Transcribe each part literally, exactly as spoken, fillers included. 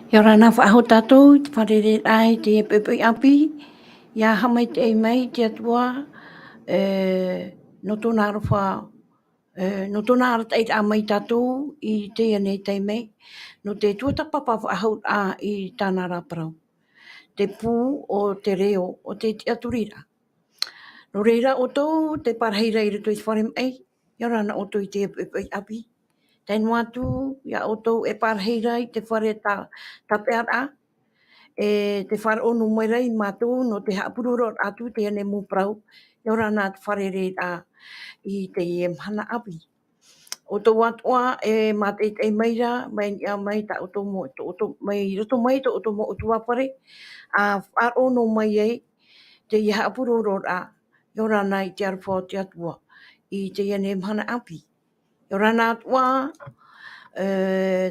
Ia ora na faʻahou tātou i te fārereiraʻa i te poʻipoʻi ʻāpī, ia haʻamaitaʻi mai te Atua, e, nō tōna aroha, e, nō tōna arataʻiraʻa mai tātou i teie nei taime, nō te tuatāpapa faʻahou i tāna ra parau. Te pū o te reo o te tiʻaturiraʻa. Nō reira ʻoutou te pārahi ra i roto i te fare maʻi, ia ora na ʻoutou i te poʻipoʻi ʻāpī. Tae noa atu ia ʻoutou e pārahi ra i te fare tā-, tāpeʻaraʻa, e tē faʻaroʻo noa mai ra ia mātou nō te haʻapurororaʻa atu i teie nei mau parau, ia ora na te fārereiraʻa i teie mahana ʻāpī. ʻOutou atoʻa e mātaʻitaʻi mai ra, mai niʻa mai tā ʻoutou mau, tō ʻoutou, mai roto mai tō ʻoutou mau ʻutuāfare, ʻa faʻaroʻo noa mai ai teie haʻapurororaʻa, ia ora na i te aroha o te Atua, i teie nei mahana ʻāpī. Ia ora na atoʻa, e,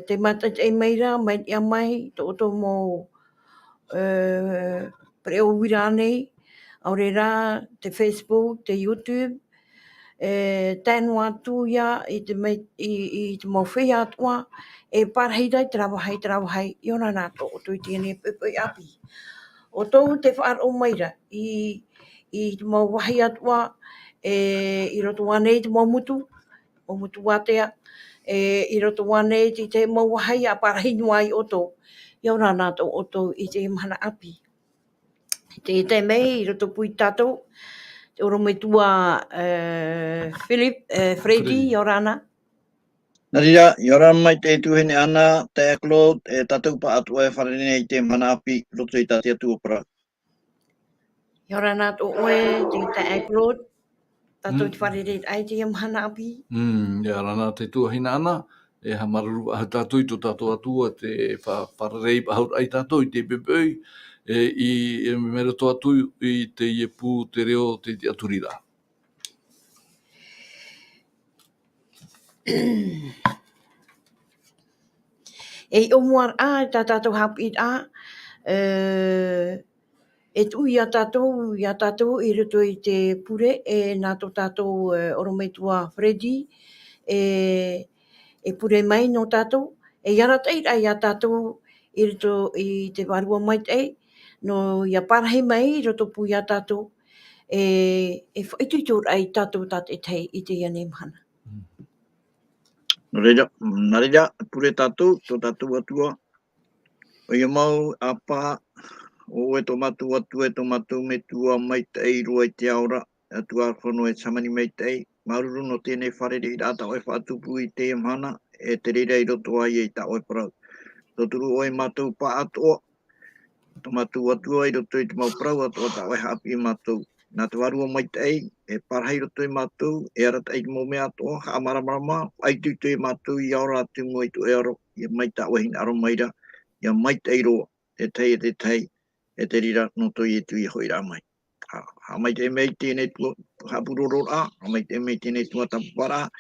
tē mātaʻitaʻi mai ra, mai niʻa mai tō ʻoutou mau, e, pereʻoʻo uira nei, ʻaore rā te Facebook, te YouTube, e, tae noa atu ia i te mai-, i, i te mau feiā atoʻa, e pārahi ra i terā vāhi, terā vāhi, ia ora na tō ʻoutou i teie nei poʻipoʻi ʻāpī. ʻOutou tē faʻaroʻo mai ra i, i te mau vāhi atoʻa, e, i roto ānei i te mau motu, mau motu ātea, e, i roto ānei i te, te mau vāhi ʻa pārahi noa ai ʻoutou, ia ora na tō ʻoutou i te mahana ʻāpī. Te tae mai i roto pū ia tātou, te orometua, e, Philip, e, Freddy, Freddy. Ia ora na. Nā reira, ia ora na mai te tuahine Ana, taeaʻe Claude, e tātou pāʻatoʻa e fārerei nei i te mahana ʻāpī, roto i tā te Atua parau. Ia ora na tō ʻoe, te taeaʻe Claude, tātou Mm. te fārereiraʻa i teie mahana ʻāpī. Mm, ia ora na te tuahine Ana, e haʻamāuruuru faʻahou tātou i tō tātou Atua te fa-, fārerei faʻahou ia tātou i te poʻipoʻi, e, i, e, mai roto atu i teie pū te reo te tiʻaturiraʻa. E i ʻōmuaraʻa, tā tātou haʻapiʻiraʻa, e, e tuʻu ia tātou, ia tātou i roto i te pure, e nā tō tātou, e, orometua Freddy, e, e pure mai nō tātou, e arataʻi ra ia tātou i roto i te Vārua Maitaʻi, nō ia pārahi mai i roto pū ia tātou, e, e faʻaitoitoraʻa ia tātou tātaʻitahi i teie nei mahana. Mm. Nō reira, nā reira, pure tātou, tō tātou Atua, ʻoia mau, ʻApā, ʻo ʻoe tō mātou Atua, e tō mātou Metua maitaʻi roa i te ao ra, Atua ʻāpō nō e hāmani maitaʻi, māuruuru nō teie nei fārereiraʻa tā ʻoe faʻatupu i teie mahana, e te reira i roto ai i tā ʻoe parau. Tauturu ʻoe ia mātou pāʻatoʻa, tō mātou Atua i roto i te mau parau atoʻa tā ʻoe haʻapiʻi ia mātou. Nā te Vārua Maitaʻi, e pārahi i roto ia mātou, e arataʻi i te mau mea atoʻa, haʻamāramarama, faʻaitoito ia mātou, ʻia ora atu i mua i tō ʻoe aro, ʻia mai tā ʻoe hinaʻaro mai ra, ʻia maitaʻi roa, te tahi e te tahi, e te reira nō tō Ietu ia hoʻiraʻa mai. Haʻamaitaʻi mai teie nei tua-, haʻapurororaʻa, haʻamaitaʻi mai teie nei tuatāpaparaʻa,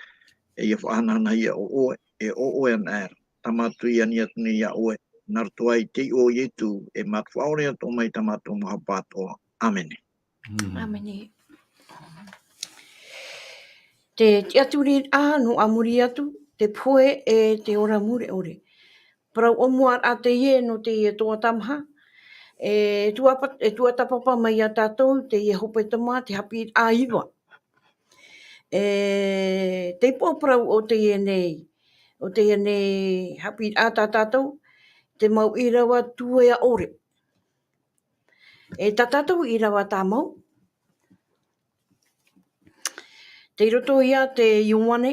e ʻia faʻahanahanahia ʻo ʻoe, e ʻo ʻoe anaʻe ra. Tā mātou i ani atu nei ia ʻoe, nā roto i te iʻoa o Ietu, e mātou faʻaʻore atoʻa mai tā mātou mau ʻohipa atoʻa. ʻĀmene. Mm. ʻĀmene. Te tiʻaturiraʻa nō ʻāmui atu, te pohe e te ora mure ʻore. Parau ʻōmuaraʻa teie nō teie tuatāmaha, e tuapa-, e tuatāpapa mai ia tātou teie hepetoma, te haʻapiʻiraʻa iva. E, te ipo parau o teie nei, o teie nei haʻapiʻiraʻa tā tātou, te mau ʻīrava tuea ʻore. E tā tātou ʻīrava tāmau, tei roto ia te Ioane,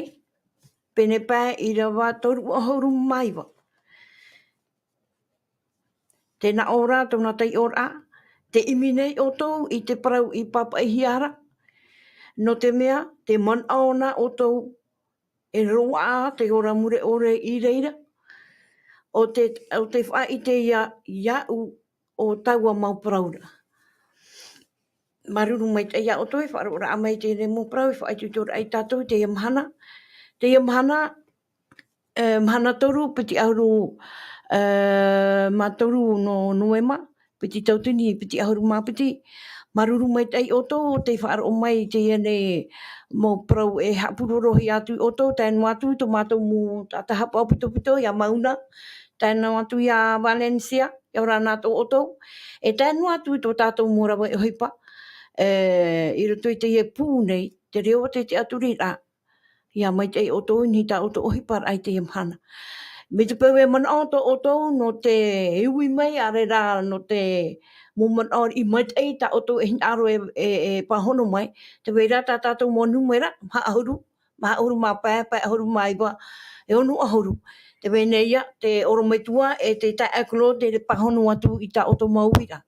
pene pae ʻīrava toru ʻahuru mā iva. Tē nā ʻō ra tōna taiʻoraʻa, tē ʻimi nei ʻoutou i te parau i pāpaʻihia ra, nō te mea, tē manaʻo na ʻoutou e roaʻa te ora mure ʻore i reira, ʻo te, ʻo te faʻaʻite ia, iaʻu ʻo taua mau parau ra. Māuruuru maitaʻi ia ʻoutou e faʻaroʻoraʻa mai i teie nei mau parau, e faʻaitoitoraʻa ia tātou i teie mahana. Teie mahana, e, mahana toru, piti ʻahuru, e, mā toru nō Novema, piti tauatini, piti ʻahuru mā piti. Māuruuru maitaʻi ʻoutou, tē faʻaroʻo mai i teie nei mau parau e haʻapurorohia atu ia ʻoutou, tae noa atu tō mātou mau taʻata haʻapaʻo pitopito, ia Mauna, tae noa atu ia Valencia, ʻia ora na tō ʻoutou, e tae noa atu i tō tātou mau rave ʻohipa, e, i roto i teie pū nei, te reo o te tiʻaturiraʻa, ʻia maitaʻi ʻoutou i niʻa i tā ʻoutou ʻohiparaʻa i teie mahana. Mai te peu e manaʻo tō ʻoutou nō te ui mai, ʻaore rā nō te mau manaʻo i maitaʻi tā ʻoutou e hinaʻaro e, e, e pāhono mai, tē vai ra tā tātou mau nūmera, maha ʻahuru, maha ʻahuru mā pae, pae ʻahuru mā iva, e ono ʻahuru. Tē vai nei ïa, te ʻorometua e te taeaʻe Claude, tē pāhono atu i tā ʻoutou mau uiraʻa.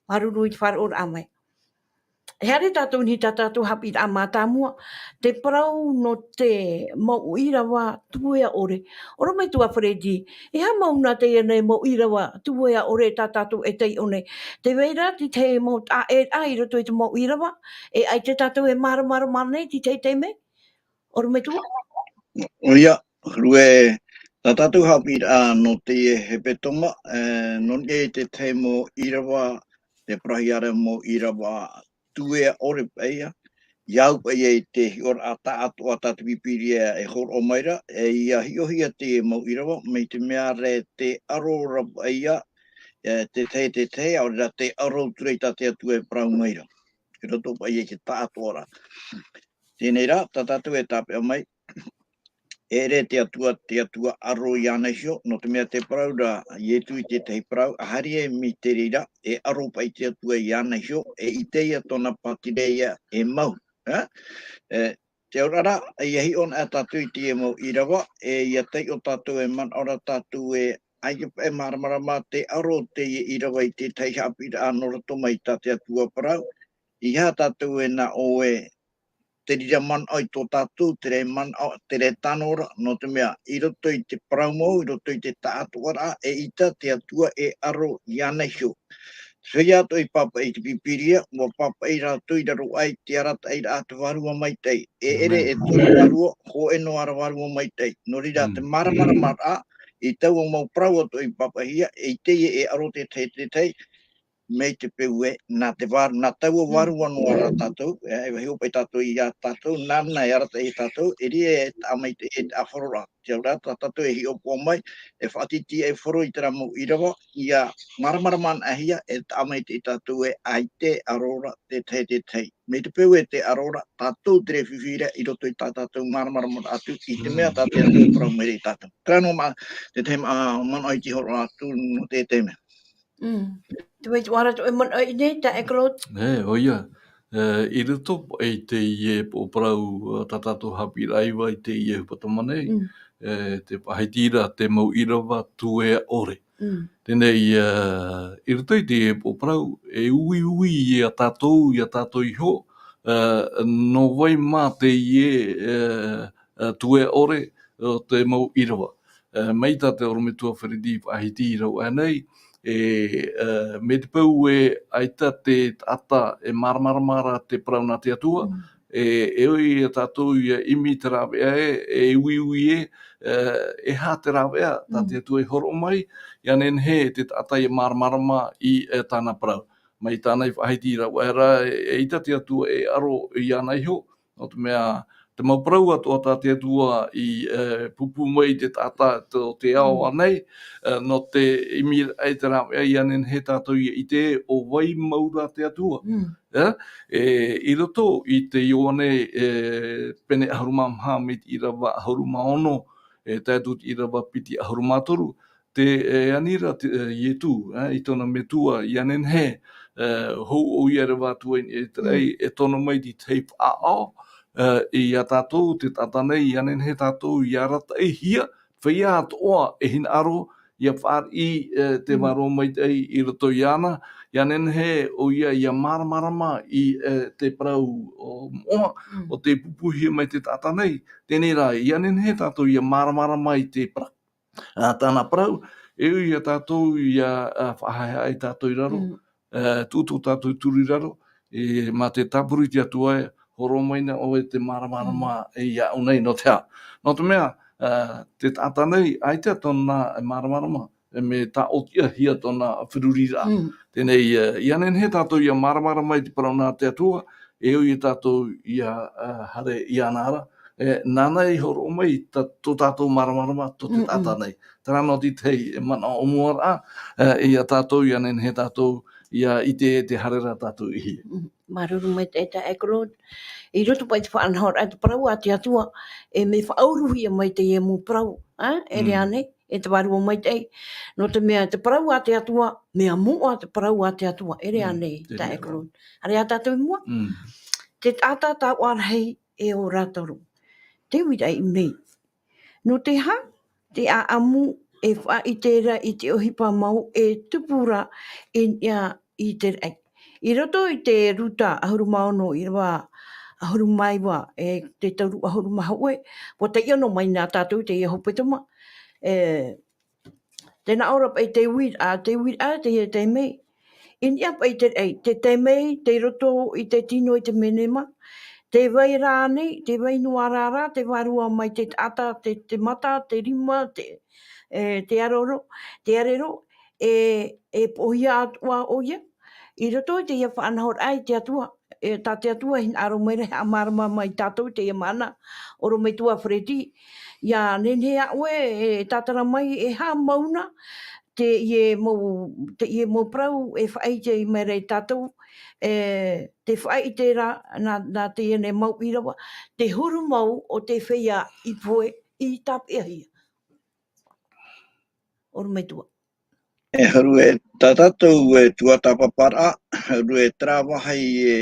Māuruuru i te faʻaroʻoraʻa mai. E haere tātou i niʻa i tā tātou haʻapiʻiraʻa mātāmua, te parau nō te mau ʻīrava tuea ʻore. ʻOrometua Freddy, e aha mau nā teie nei mau ʻīrava tuea ʻore tā tātou e taiʻo nei? Tē vai ra te tahi mau taʻeraʻa i roto i te mau ʻīrava, e ʻaita tātou e māramarama nei i te tahi taime? ʻOrometua? ʻOia, Rue, tā tātou haʻapiʻiraʻa nō teie hepetoma, e, nō niʻa i te tahi mau ʻīrava, te parauhia ra mau ʻīrava tuea ʻore paʻi ïa, ʻia au paʻi ïa i te hiʻoraʻa taʻatoʻa tā te Pīpīria e hōroʻa mai ra, e ʻia hiʻohia teie mau ʻīrava, mai te mea ra te aro ra paʻi ïa, e, te tahi, te tahi, ʻaore rā te aro atu ra i tā te Atua e parau mai ra. I roto paʻi ïa i te taʻatoʻaraʻa. Teie rā, tā tātou e tāpeʻa mai, e ʻere te Atua, te Atua aro iāna iho, nō te mea tē parau ra Ietu i te tahi parau, ʻa haere mai te reira, e aro paʻi te Atua iāna iho, e ʻite ïa tōna pātireia e mau. E, e, te auraʻa, ʻia hiʻo na tātou i teie mau ʻīrava, e ʻia taiʻo tātou e manaʻo ra tātou e ʻaita paʻi e māramarama te aro teie ʻīrava i te tahi haʻapiʻiraʻa nō roto mai tā te Atua parau, ʻeiaha tātou e nā ʻō e te reira manaʻo i tō tātou, te reira manaʻo, te reira tano ra, nō te mea, i roto i te parau mau, i roto i te taʻatoʻaraʻa, e ʻita te Atua e aro iāna iho. Te feiā atoʻa i pāpaʻi i te Pīpīria, ʻua pāpaʻi rātou i raro aʻe i te arataʻiraʻa a te Vārua Maitaʻi. E ʻere e toru vārua, hōʻē noa ra Vārua Maitaʻi. Nō reira, te māramarama ra, i taua mau parau atoʻa i pāpaʻihia, e ʻite ïa e aro te tahi, te tahi, mai te peu ē, nā te vā-, nā taua vārua noa rā tātou, e, e hiʻo paʻi tātou iā tātou, nāna e arataʻi iā tātou, e riro e taʻa maitaʻi, e taʻa horoʻa. Te auraʻa, tā tātou e hiʻopoʻa mai, e faʻatītīʻaifaro i terā mau ʻīrava, ʻia māramarama anaʻe hia, e taʻa maitaʻi tātou e ʻaita e aro ra te tahi, te tahi. Mai te peu ē te aro ra, tātou te fifi ra i roto i tā tātou māramarama atu, i te mea tā te Atua e parau mai ra iā tātou. Terā noa mā, te tahi, ā, manaʻo i te horoʻa atu nō te, te mea. Mm. Te vai atu ra tō ʻoe manaʻo i ʻō nei, taeaʻe Claude? E, ʻoia. E, i roto i teie pō parau, ā, tā tātou haʻapiʻiraʻa iva i teie hepetoma nei, e, tē faʻahiti ra te mau ʻīrava tuea ʻore. Mm. Teie nei, e, i roto i teie pō parau, e uiui iā tātou, iā tātou iho, e, nō vai mā teie, e, e, tuea ʻore o te mau ʻīrava. E, mai tā te ʻorometua Freddy i faʻahiti rāua nei, e, e, mai te peu ē ʻaita te taʻata e māramarama ra te parau nā te Atua, e, e ʻoi iā tātou ʻia ʻimi te rāveʻa ē, e uiui ē, e, e aha te rāveʻa tā te Atua i horoʻa mai, ʻia nehenehe te taʻata ʻia māramarama i, e, tāna parau. Mai tāna i faʻahiti rāua ra, e, eʻita te Atua e aro iāna iho, nō te mea, te mau parau atoʻa tā te Atua i, e, pūpū mai i te taʻata tō te ao ānei, e, nō te ʻimi aʻe te rāveʻa ʻia nehenehe tātou ʻia ʻite ʻo vai mau rā te Atua. E, e, i roto i te Ioane, e, pene ʻahuru mā maha mai te ʻīrava ʻahuru mā ono, e, tae atu i te ʻīrava piti ʻahuru mā toru, te, e, ani ra te, e, Ietu, e, i tōna metua, ʻia nehenehe, e, hou ʻoia e reva atu ai i te raʻi, e tono mai te tahi faʻaʻao, e, iā tātou, te taʻata nei, ʻia nehenehe tātou ʻia arataʻihia, feiā atoʻa e hinaʻaro, ʻia fāriʻi, e, te Vārua Maitaʻi i roto iāna, ʻia nehenehe ʻoia ʻia māramarama i, e, te parau o moʻa, o tē pūpūhia mai te taʻata nei, teie rā, ʻia nehenehe tātou ʻia māramarama i te parau. Ā, tāna parau, e ui iā tātou ʻia, ā, faʻahaehaʻa iā tātou i raro, ā, tuʻu tō tātou turu i raro, e, mā te tāpura i te Atua ē, hōroʻa mai na ʻoe te māramarama e iāʻu nei nō te aha. Nō te mea, ā, te taʻata nei, ʻaita tōna māramarama, e mea tāʻotiʻahia tōna feruriraʻa. Teie nei, ā, ʻia nehenehe tātou ʻia māramarama i te parau nā te Atua, e ui iā tātou ʻia, ā, haere iāna ra, E, nāna i hōroʻa mai tā, tō tātou māramarama, tō te Mm, mm. taʻata nei. Terā noa te tahi, e, manaʻo ʻōmuaraʻa, e, ia tātou, ia nehenehe tātou, ia ʻite e te haere rā tātou i hea. Mm, māuruuru maitaʻi, e, tā e Claude. I roto paʻi te faʻanahoraʻa, te parau a te Atua, e mea faʻauruhia mai teie mau parau, ā, e Mm. reira nei, e te Vārua Maitaʻi. Nō te mea, te parau a te Atua, mea moʻa te parau a te Atua, e reira Mm, nei, te tā e reira. Claude. Haere ā tātou i mua. Mm. Te taʻata taoʻa rahi e ora toru. Te uiraʻa i mea. Nō te aha? Te ʻāʻamu e faʻaʻite ra i te ʻohipa mau e tupu ra i niʻa i te raʻi. I roto i te Ruta ʻahuru mā ono ʻīrava ʻahuru mā iva, e te toru ʻahuru mā hōʻē, ʻua taiʻo noa mai na tātou i teie hepetoma, e, tē nā ʻō ra paʻi te uiraʻa, te uiraʻa, te, te mea. I niʻa paʻi te, ei, te, te mea, tei roto i te tino i te menema, tē vai rānei, tē vai noa ra rā, te Vārua mai te taʻata, te, te mata, te rima, te, e, te arero, te arero, e, e poʻohia atoʻa ʻoia. I roto i teie faʻanahoraʻa i te Atua, e, tā te Atua e hinaʻaro mai ra, e haʻamārama mai tātou i teie mahana, ʻorometua Freddy, ʻia nehenehe ā ʻoe e tātara mai e aha mau na, teie mau, teie mau parau e faʻaʻite mai ra ia tātou, e, te faʻaʻite ra nā, nā teie nei mau ʻīrava, te huru mau o te feiā i pohe i tāpeʻahia. ʻOrometua. E huru e tā tātou e tuatāpaparaʻa, huru e terā vāhi e,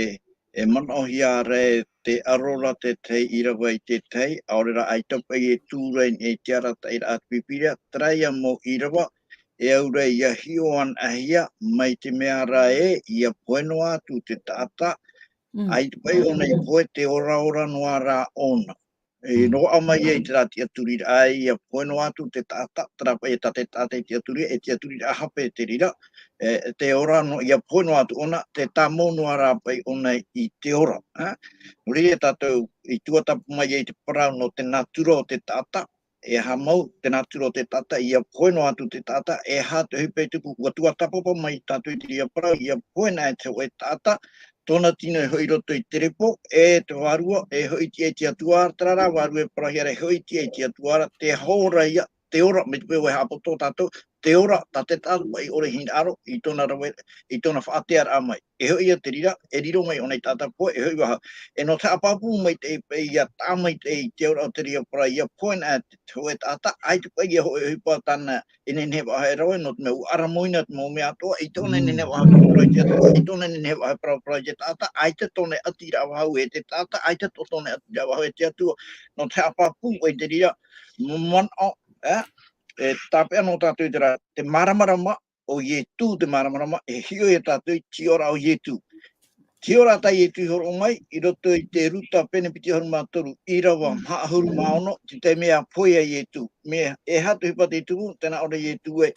e manaʻohia ra e te aro ra te tahi ʻīrava i te tahi, ʻaore rā ʻaita paʻi e tū ra i niʻa i te arataʻiraʻa a te Pīpīria, terā ia mau ʻīrava, e au ra ʻia hiʻo anaʻe hia, mai te mea ra ē, ʻia pohe noa atu te taʻata, Mm. ʻaita paʻi ʻōna i pohe, tē oraora noa rā ʻōna. E Mm. noaʻa mai ai terā tiʻaturiraʻa, ʻia pohe noa atu te taʻata, terā paʻi e tā te taʻata e tiʻaturi, e tiʻaturiraʻa hape te reira, e, tē ora noa, ʻia pohe noa atu ʻōna, tē tāmau noa rā paʻi ʻōna i te ora, ā? Nō reira tātou i tuatāpapa mai ai te parau nō te natura o te taʻata, e aha mau te natura o te taʻata, ʻia pohe noa atu te taʻata, e aha te ʻohipa e tupu, ʻua tuatāpapa mai tātou i terā parau, ʻia pohe na e te hōʻē taʻata, tōna tino e hoʻi i roto i te repo, e te vārua, e hoʻi i te, i te Atua, terā rā vārua e parauhia ra, e hoʻi i te, i te Atua ra, te hora ia, te ora, mai te peu ʻua haʻapoto tātou, te ora, tā te taʻata paʻi ʻore hinaʻaro, i tōna rave, i tōna faʻatearaʻa mai. E hoʻi ia te reira, e riro mai ʻōna i taʻata pohe, e hoʻi vau. E nō te haʻapāpū maitaʻi paʻi ʻia tae maitaʻi i te auraʻa o terā parau, ʻia pohe na te, te hōʻē taʻata, ʻaita paʻi ʻia hōʻē ʻohipa tāna, e nehenehe faʻahou e rave, nō te mea ʻua ʻaramoina te mau mea atoʻa, ʻaita ʻōna e Mm. nehenehe faʻahou e parau i te Atua, ʻaita ʻōna e nehenehe faʻahou e parau, parau i te taʻata, ʻaita tōna e ʻati ra faʻahou e te Atua, ʻaita tō-, tōna e ʻati ra faʻahou e te Atua, nō te haʻapāpū i te reira, manaʻo, ā, e tāpeʻa noa tātou i terā, te māramarama, ʻo Ietu te māramarama, e hiʻo ia tātou i te tiʻoraʻa o Ietu. Tiʻoraʻa tā Ietu i hōroʻa mai, i roto i te Ruta pene piti ʻahuru mā toru, ʻīrava maha ʻahuru mā ono, te taime ʻa pohe ai Ietu. Mea, e aha te ʻohipa tei tupu, tē nā ʻō ra Ietu ē,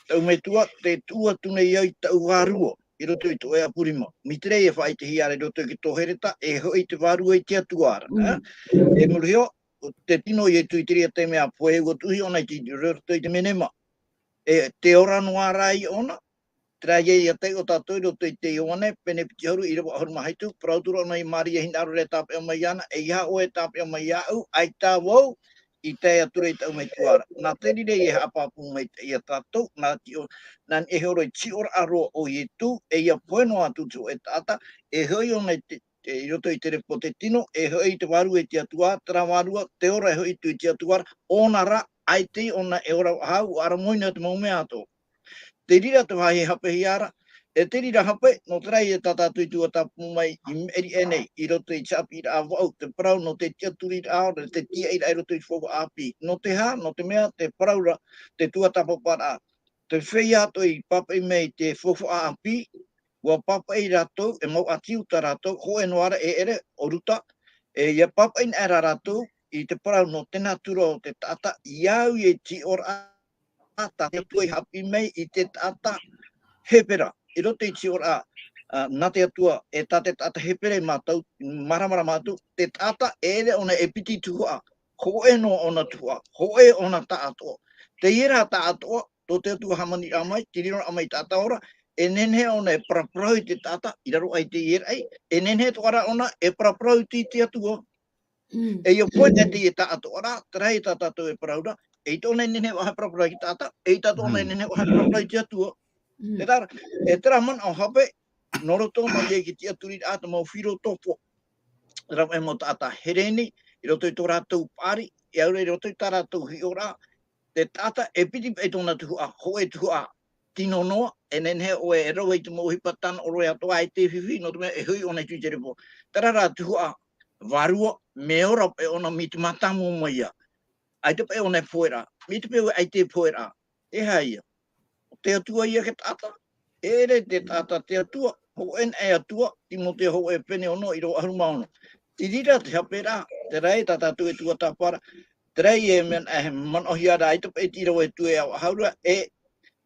taʻu metua, tē tuʻu atu nei au i taʻu vārua, i roto i tō ʻoe ʻapu rima. Mai te reira e faʻaʻitehia ra i roto i te tō Hereta, e hoʻi te vārua i te Atua ra, Mm. ā? E muri iho, ʻo te tino o Ietu i terā taime ʻa pohe, ʻua tuʻuhia ʻōna i te, i roto i te menema. E, tē ora noa rā ʻōna, terā ia ʻia taiʻo tātou i roto i te Ioane, pene piti ʻahuru, ʻīrava ʻahuru mā hitu, parau atu ra ʻōna ia Maria hinaʻaro ra e tāpeʻa mai iāna, ʻeiaha ʻoe e tāpeʻa mai iāʻu, ʻaita vau i tae atu ra i taʻu metua ra. Nā te reira e haʻapāpū maitaʻi ia tātou, nā tiʻo-, nā niʻa iho roa i te tiʻoraʻa roa o Ietu, e ʻia pohe noa atu te hōʻē taʻata, e hoʻi ʻōna i te, e, i roto i te repo o te tino, e hoʻi i te vārua i te Atua, terā vārua, te ora e hoʻi atu i te Atua ra, ʻōna rā, ʻaita ʻōna e ora faʻahou, ʻaramoina te mau mea atoʻa. Te reira te vāhi e hāpihia ra, e te reira hape, nō terā ia tā tātou i tuatāpapa mai i maʻiri aʻe nei, i roto i te haʻapiʻiraʻa vaʻu, te parau nō te tiʻaturiraʻa, te tiaʻiraʻa i roto i te faufaʻa ʻāpī. Nō te aha, nō te mea, te parau ra, te tuatāpaparaʻa, te feiā atoʻa i pāpaʻi mai i te faufaʻa ʻāpī, ʻua pāpaʻi rātou, e mau ʻāti Iuta rātou, hōʻē noa ra e ʻere, ʻo Ruta, e ʻia pāpaʻi na ra rātou, i te parau nō te natura o te taʻata, ʻia au i te tiʻoraʻa, tā te Atua i haʻapiʻi mai i te taʻata Hepera. I roto i te tiʻoraʻa, ā, nā te Atua, e tā te taʻata Hepera i mātau, māramarama atu, te taʻata e ʻere ʻōna e piti tuhaʻa, hōʻē noa ʻōna tuhaʻa, hōʻē ʻōna taʻatoʻa. Teie rā taʻatoʻa, tō te Atua hāmaniraʻa mai, te riroraʻa mai i te taʻata ora, e nehenehe ʻōna e paraparau i te taʻata, i raro aʻe i teie raʻi, e nehenehe atoʻa rā ʻōna e paraparau i te, i te Atua. Mm. E ia poe e te ia taʻatoʻa rā, terā ia tā tātou e parau ra, eʻita ʻōna e nehenehe e faʻahoʻi parapara i te taʻata, eʻita atoʻa ʻōna e nehenehe e faʻahoʻi parapara i te Atua. Mm. Terā, e terā manaʻo hape, nō roto noa ia i te tiʻaturiraʻa te mau filōtofo, rave mau taʻata Hereni, i roto i tō rātou paʻari, e aore i roto i tā rātou hiʻoraʻa, te taʻata e piti paʻi tōna tuhaʻa, hōʻē tuhaʻa tino noa, e nehenehe ʻoe e rave i te mau ʻohipa tano ʻore atoʻa e te fifi, nō te mea e hoʻi ʻōna i te repo. Terā rā tuhaʻa vārua, mea ora paʻi ʻōna mai te mātāmua mai ia. ʻAita paʻi ʻōna e pohe ra, mai te peu ʻaita e pohe ra, e aha ia? ʻO te Atua ia te taʻata? ʻEʻere te taʻata te Atua, hōʻē anaʻe Atua, Timoteo hōʻē pene ono, ʻīrava ʻahuru mā ono. Te reira te hape ra, terā ia tā tātou e tuatāpapa ra, terā ia e mea, e manaʻohia ra, ʻaita paʻi te ʻīrava e tuʻu e faʻahou ra, e,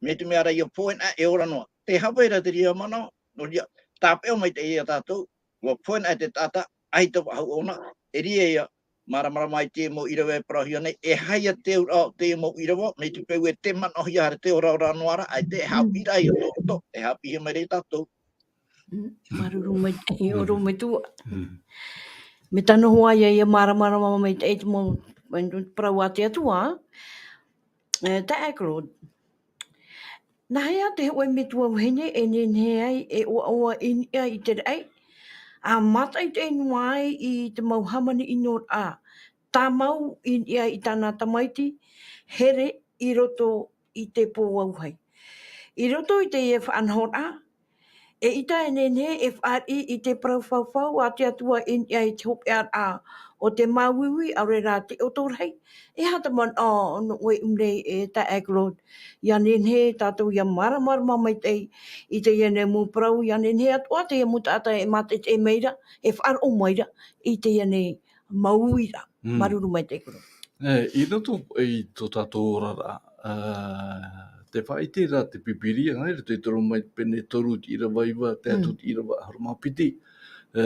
mai te mea ra ia pohe anaʻe e ora noa. Te hape ra te reira manaʻo, nō reira, tāpeʻa maitaʻi ia tātou, ʻua pohe anaʻe te taʻata, ʻaita faʻahou ʻōna, e reira ia, māramarama i te mau ʻīrava e parauhia nei, e aha ia te auraʻa o te mau ʻīrava, mai te peu e te manaʻohia ra te ora, ora noa ra, ʻaita e haʻapiʻi ra ia tō roto, e haʻapiʻihia mai ra ia tātou. Mm, māuruuru mai, e ʻōrua mai tua. Mm. Mea tano hoʻi ia, ia māramarama mai te, te mau, mai te parau a te Atua, e, taeaʻe Claude. Nāhea te hōʻē metua vahine e nehenehe ai e ʻoaʻoa i niʻa i te raʻi, ʻa mātaʻitaʻi noa ai i te mau hāmani ʻino ra, tāmau i niʻa i tāna tamaiti, here i roto i te pō auahi. I roto i teie faʻanahoraʻa, eʻita e nehenehe e fāriʻi i te parau faufaʻa a te Atua i niʻa i te hopeʻaraʻa o te māuiui, ʻaore rā te ʻoto rahi. E aha te manaʻo nō ʻoe i ʻō nei, e taeaʻe Claude? ʻIa nehenehe tātou ʻia māramarama maitaʻi i teie nei mau parau, ʻia nehenehe atoʻa teie mau taʻata e mātaʻitaʻi mai ra, e faʻaroʻo mai ra i teie nei mau uiraʻa. Mm. Māuruuru maitaʻi Claude. E, i roto i tō tātou oraraʻa, ā, tē faʻaʻite ra te Pīpīria, nā, i roto i te Roma pene toru, te ʻīrava iva, tae atu te ʻīrava ʻahuru mā piti. E,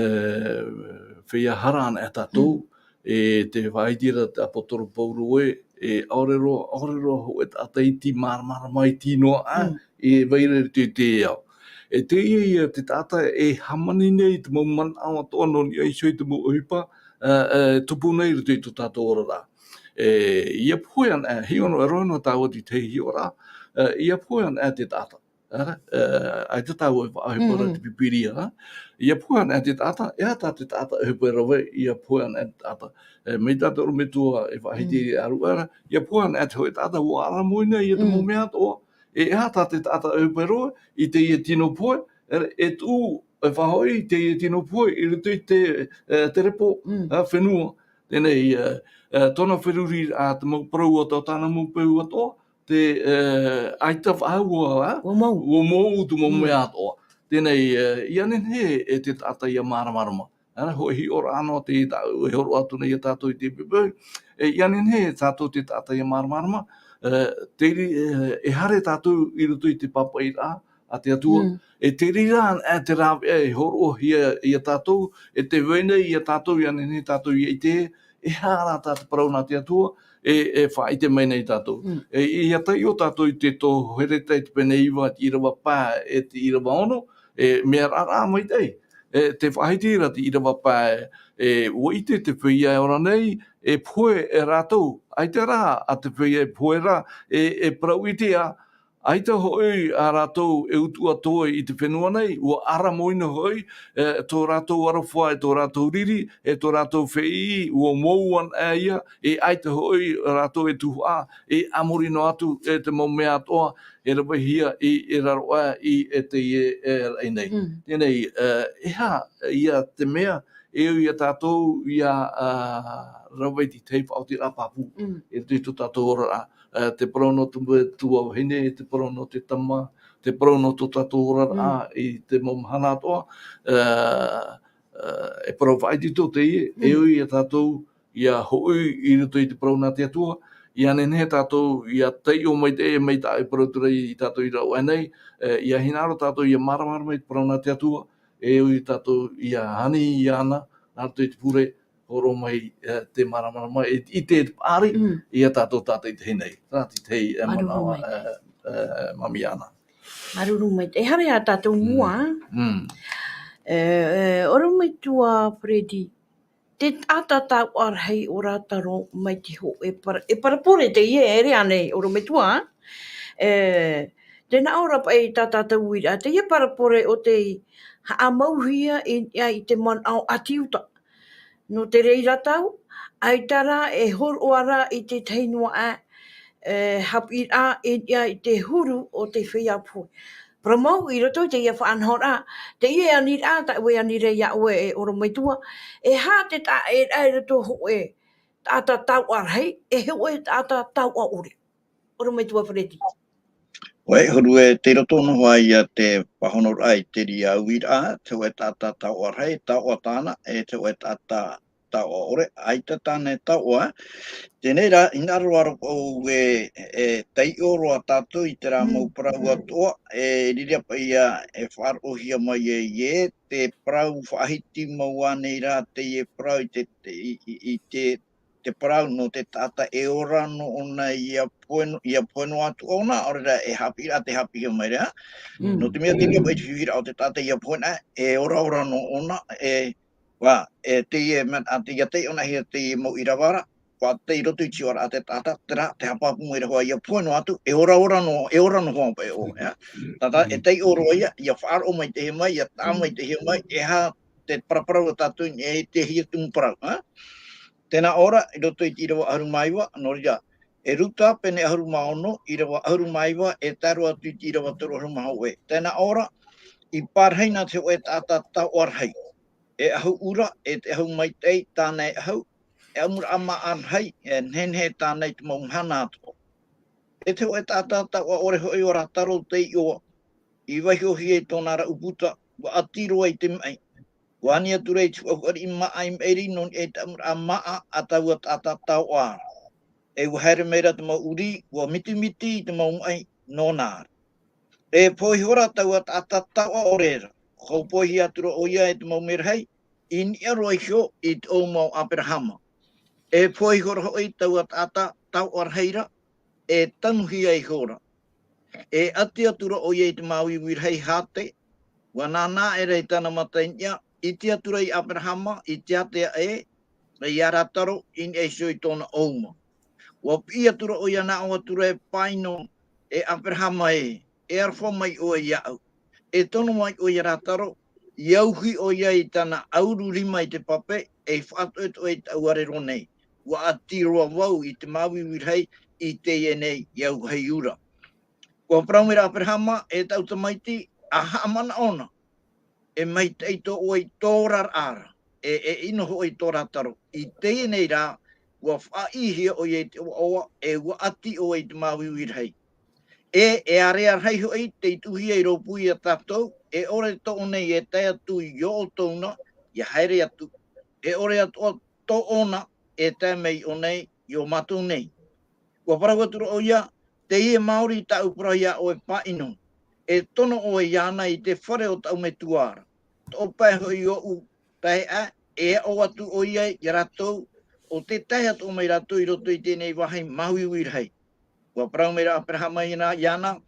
feiā hara anaʻe tātou, e, tē faʻaʻite ra te ʻāpōsetolo Paulo ē, e, ʻaore roa, ʻaore roa hōʻē taʻata iti māramarama iti noa, ā, e vai ra i roto i te ao. E teie ia te taʻata e hāmani nei te mau manaʻo atoʻa nō niʻa iho i te mau ʻohipa, ā, ā, tupu nei i roto i tō tātou oraraʻa. E, ʻia pohe anaʻe, hiʻo noa, e rohe noa tāua i te hiʻoraʻa, e, ʻia pohe anaʻe te taʻata. Ā, e, ʻaita tāua e faʻahope ra te Pīpīria, ā. ʻIa pohe anaʻe te taʻata, e aha tā te taʻata e hope ra, ʻia pohe anaʻe te taʻata. E, mai tā te ʻorometua e faʻaʻite ra, ʻia pohe anaʻe te hōʻē taʻata, ʻua ʻaramoina ia te mau mea atoʻa. E aha tā te taʻata e hope ra i teie tino pohe, e, e tuʻu, e faʻahoʻi i teie tino pohe i roto i te, e, te repo, ā, fenua. Teie nei, e, e, tōna feruriraʻa, te mau parau atoʻa, tāna mau peu atoʻa, te, e, ʻaita faʻahou, ā? ʻUa mou. ʻUa mou te mau mea atoʻa. Teie nei, e, ʻia nehenehe e te taʻata ʻia māramarama. Ā, hōʻē hiʻoraʻa noa te tāʻu e hōroʻa atu nei ia tātou i teie poʻipoʻi. E, ʻia nehenehe tātou te taʻata ʻia māramarama, e, te ri-, e, e haere tātou i roto i te pāpaʻiraʻa a te Atua. E te reira anaʻe te rāveʻa e hōroʻahia ia tātou, e tē vai nei ia tātou, ʻia nehenehe tātou ʻia ʻite, e aha rā tā te parau nā te Atua, e, e faʻaʻite mai nei tātou. E, ʻia taiʻo tātou i te tohi Hereta i te pene iva, te ʻīrava pae, e te ʻīrava ono, e, mea raʻa maitaʻi. E, tē faʻaʻite ra te ʻīrava pae, e, ʻua ʻite te feiā e ora nei, e pohe e rātou. ʻAita rā, ā, te feiā e pohe ra, e, e parau ʻite ā, ʻaita hoʻi ā rātou e utuʻa atoʻa i te fenua nei, ʻua ʻaramoina hoʻi, e, tō rātou aroha, e tō rātou riri, e tō rātou fēʻiʻi, ʻua mou anaʻe ia, e ʻaita hoʻi rātou e tuhaʻa, e a muri noa atu, e te mau mea atoʻa, e ravehia i, e raro aʻe i, e teie, e, raʻi nei. Teie nei, e, e aha ia te mea, e au ia tātou, ʻia, ā, rave i te faʻaotiraʻa pāpū, i roto i tō tātou oraraʻa, ā, te parau nō te metua vahine, te parau nō te tama, te parau nō tō tātou oraraʻa, i te mau mahana atoʻa, ā, ā, e parau faʻaitoito teie, e au ia tātou, ʻia hoʻi i roto i te parau nā te Atua, ʻia nehenehe tātou, ʻia taiʻo maitaʻi, mai tā e parau atu ra ia tātou i rāveʻa nei, e, ʻia hinaʻaro tātou, ʻia māramarama i te parau nā te Atua, e au ia tātou, ʻia ani iāna, nā roto i te pure, hōroʻa mai, e, te māramarama, e, i te, te paʻari, ia tātou tātaʻitahi nei. Terā te tahi, e, manaʻo, e, e, Mamiana. Māuruuru maitaʻi. E haere ā tātou mua. E, e, ʻorometua Freddy. Te taʻata tauʻa rahi o Rātaro mai te hōʻē para-, e parapore teie, e ʻere ānei, ʻorometua? E, tē nā ʻō ra paʻi tā tātou uiraʻa, teie parapore ʻo tei haʻamauhia i, ia i te manaʻo ʻāti Iuta. Nō te reira tau, ʻaita rā e hōroʻa ra i te tahi noa aʻe, e, haʻapiʻiraʻa i, ia i te huru o te feiā pohe. Parau mau i roto i teie faʻanahoraʻa, teie aniraʻa, tā ʻoe aniraʻa ia ʻoe e ʻorometua, e aha te taʻa-, e, e roto hōʻē taʻata tauʻa rahi, e hōʻē taʻata tauʻa ʻore. ʻOrometua Freddy. ʻOe, huru e, tei roto noa ia te pāhonoraʻa i te reira uiraʻa, te hōʻē taʻata tauʻa rahi, tauʻa tāna, e te hōʻē taʻata tauʻa ʻore, ʻaita tāna e tauʻa. Teie rā, hinaʻaro ra ʻoe, e, taiʻo roa tātou i terā mau parau atoʻa, e riro paʻi ia, e faʻaroʻohia mai e, e te parau faʻahiti mau ānei rā, teie parau i te, te, i, i, i te, te parau nō te taʻata e ora noa ʻōna ia pohe no-, ia pohe noa atu ʻōna, ʻaore rā e haʻapiʻiraʻa tē haʻapiʻihia mai ra. Mm. Nō te mea te reira paʻi te fifi ra o te taʻata ia pohe na, e ora ora noa ʻōna, e, ʻua, e teie mea, a, teie taiʻo nā hea teie mau ʻīrava ra, ʻua tei roto i te tiʻaraʻa a te taʻata, terā, tē haʻapāpū mai ra hoʻi ia pohe noa atu, e ora ora noa, e ora noa hoʻi paʻi ʻoe, ʻia. Tātā, e taiʻo roa ia, ia faʻaroʻo maitaʻi mai, ia taʻa maitaʻi mai, e aha te paraparau a tātou, e te hia tumu parau, ʻa? Tē nā ʻō ra, i roto i te ʻīrava ʻahuru mā iva, nō reira, e Ruta, pene ʻahuru mā ono, ʻīrava ʻahuru mā iva, e tae roa atu i te ʻīrava toru ʻahuru mā hōʻē. Tē nā ʻō ra, i pārahi na te hōʻē taʻata tauʻa rahi. E ʻahu ʻura, e te ʻahu maitaʻi, tāna e ʻahu, e ʻamuraʻa māʻa rahi, e nehenehe tāna i te mau mahana atoʻa. E te hōʻē taʻata tauʻa ʻore hoʻi ʻo Rātaro tei ʻoa, i vaihohia i tōna raʻu puta, ʻua ʻati roa i te maʻi. ʻUa ani atu ra i te huʻahuʻariʻi māʻa i maʻiri nō niʻa i te ʻamuraʻa māʻa a taua taʻata tauʻa ra. E ʻua haere mai ra te mau ʻurī, ʻua mitimiti i te mau maʻi nōna ra. E pohe ihora taua taʻata tauʻa ʻore ra. Hau pohe atu ra ʻoia e te mau merahi, i niʻa roa iho i te ʻōuma o ʻAperahama. E pohe ihora hoʻi taua taʻata tauʻa rahi ra, e tanuhia ihora. E ʻati atu ra ʻoia i te māuiui rahi hāte, ʻua nānā aʻera i tāna mata i niʻa, ʻite atu ra i ʻAperahama, i te ātea ē, e ia Rātaro, i niʻa iho i tōna ʻōuma. ʻUa piʻi atu ra ʻoia, nā ʻō atu ra e pāʻino, e ʻAperahama ē, e aroha mai ʻoe iāʻu. E tono mai ʻoe ia Rātaro, ʻia uhi ʻoia i tāna ʻauru rima i te pape, ei faʻatoʻetoʻe i te ʻauarero nei. ʻUa ʻati roa vau i te māuiui rahi i teie nei, ʻia uahi ura. ʻUa parau mai ra ʻAperahama, e taʻu tamaiti, ʻa haʻamanaʻo na, e maitaʻi tō ʻoe i tō oraraʻa ra, e, e ʻino hoʻi tō Rātaro. I teie nei rā, ʻua faʻaʻīhia ʻoia i te ʻoaʻoa, e ʻua ʻati ʻoe i te māuiui rahi. E, e ārea rahi hoʻi tei tuʻuhia i rōpū ia tātou, e ʻore tō ʻō nei e tae atu i ō ʻoutou na, ʻia haere atu. E ʻore atoʻa tō ʻō na e tae mai i ʻō nei, i ō mātou nei. ʻUa parau atu ra ʻoia, teie māori tāʻu parau iā ʻoe pāʻino. E tono ʻoe iāna i te fare o tāʻu metua ra. Toʻo pae hoʻi ōʻu taeaʻe, e aʻo atu ʻoia ia rātou, ʻo tē tae atoʻa mai rātou i roto i teie nei vāhi māuiui rahi. ʻUa parau mai ra ʻAperahama iāna, iāna,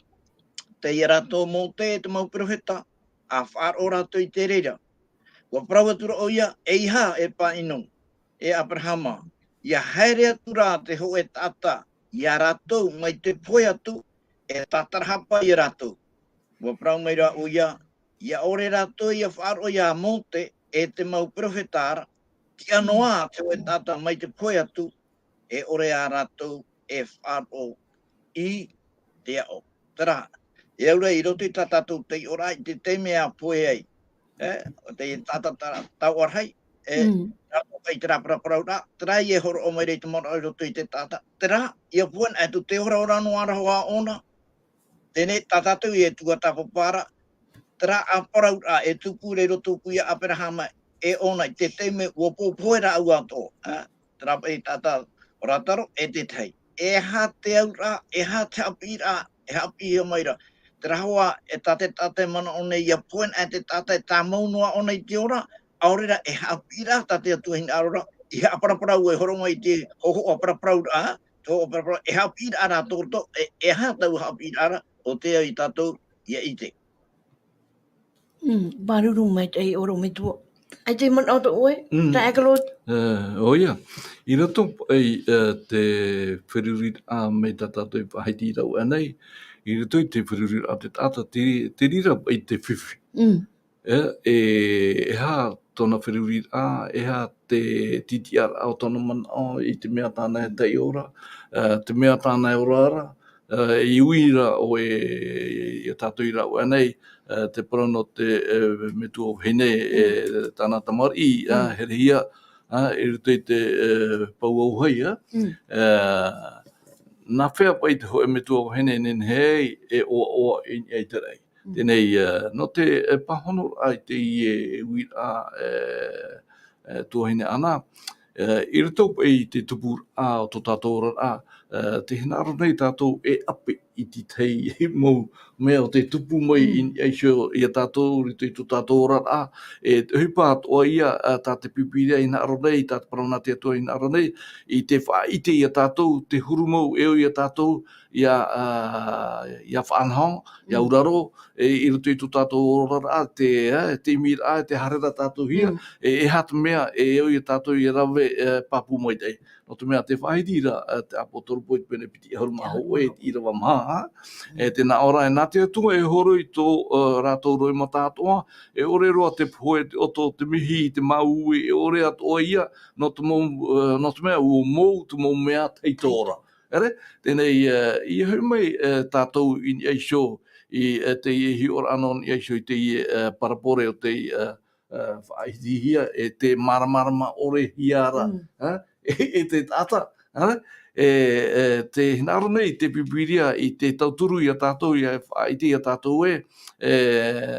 tei ia rātou Mōte e te mau peropheta, ʻa faʻaroʻo rātou i te reira. ʻUa parau atu ra ʻoia, eiaha e pāʻino, e ʻAperahama, ʻia haere atu rā te hōʻē taʻata iā rātou mai te pohe atu, e tātarahapa ia rātou. ʻUa parau mai ra ʻoia, ʻia ʻore rātou ʻia faʻaroʻo iā Mōte e te mau peropheta ra, tiʻa noa te hōʻē taʻata mai te pohe atu, e ʻore ā rātou e faʻaroʻo i te aʻo. Terā, e au ra i roto i tā tātou taiʻoraʻa i te taime ʻa pohe ai. E, ʻo te taʻata ta-, tauʻa rahi, e, Mm. rā, i terā paraparauraʻa, terā ia e hōroʻa mai ra i te manaʻo i roto i te taʻata. Terā, ʻia pohe na atu te ora ora noa ra hoʻi ʻōna. Teie nei tā tātou e tuatāpapa ra, terā ā parauraʻa e tupu ra i roto pū ia ʻAperahama e ʻōna i te taime ʻua pōpohe rāua atoʻa, ā, terā paʻi taʻata ʻo Rātaro e te tahi. E aha te auraʻa, e aha te haʻapiʻiraʻa, e haʻapiʻihia mai ra. Terā hoʻi, e tā te taʻata e manaʻo nei ʻia pohe na te taʻata e tāmau noa ʻōna i te ora, ʻaore rā e haʻapiʻiraʻa tā te Atua hinaʻaro ra, i haʻaparaparau e horo mai i te hōhoʻa paraparauraʻa, te hōhoʻa paraparauraʻa, e haʻapiʻiraʻa rā tō roto, e, e aha taua haʻapiʻiraʻa ra, ʻo tē au ia tātou ʻia ʻite. Mm, māuruuru maitaʻi ʻorometua. ʻAi te manaʻo tō ʻoe, mm, taeaʻe Claude? Eh, ʻoia. I roto i, eh, te feruriraʻa mai tā tātou i faʻahiti rau ʻanei, i roto i te feruriraʻa o te taʻata, te, te reira i te fifi. Mm. E, e, e aha tōna feruriraʻa, e aha te tītīʻaraʻa o tōna manaʻo i te mea tāna e taiʻo ra, eh, te mea tāna e ora ra, eh, i ui ra ʻoe, i a tātou i rau ʻanei, eh, te parau nō te, eh, metua vahine, eh, tāna tamariʻi, eh, herehia, eh, i roto i te, eh, pou auahi, eh. Mm. Eh, nā hea paʻi te hōʻē metua vahine e nehenehe ai e ʻoaʻoa i niʻa i te raʻi. Mm. Teie nei, eh, nō te, eh, pāhonoraʻa i teie uiraʻa, eh, eh, tuahine Ana, eh, i roto paʻi i te tupuraʻa o tō tātou oraraʻa, eh, tē hinaʻaro nei tātou e ʻape i te tahi mau mea o tē tupu mai i niʻa iho ia tātou i roto i tō tātou oraraʻa, e te ʻohipa atoʻa ia, eh, tā te Pīpīria i hinaʻaro nei, tā te parau nā te Atua i hinaʻaro nei, i te faʻaʻite ia tātou, te huru mau e ʻo ia tātou, ia, ah, ia faʻanaho, ia auraro, e, i roto i tō tātou oraraʻa, te, eh, te ʻimiraʻa, te haereraʻa tātou hia, mm, e, e aha te mea, e ʻo ia tātou ia rave, eh, pāpū maitaʻi. Nō te mea, te faʻahiti ra, eh, te ʻāpōsetolo Paula i te pene piti ʻahuru mā hōʻē, ʻīrava maha, e tē nā ʻō ra, e nā te Atua e hōroi tō, eh, rātou roimata atoʻa, e ʻore roa te pohe, te ʻoto, te mihi, te māuiui, e ʻore atoʻa ia, nō te mau, eh, nō te mea, ʻua mou te mau mea taiʻo ra. Ere, teie nei, eh, i hoʻi mai, eh, tātou i niʻa iho, i, eh, teie hiʻoraʻa nō niʻa iho i teie, eh, parabole o te, eh, eh, faʻahitihia, e tē māramarama ʻore hia ra, mm, eh, e, e te taʻata, eh, e, e, tē hinaʻaro nei te Pīpīria i te tauturu ia tātou, ia faʻaʻite ia tātou ē, e,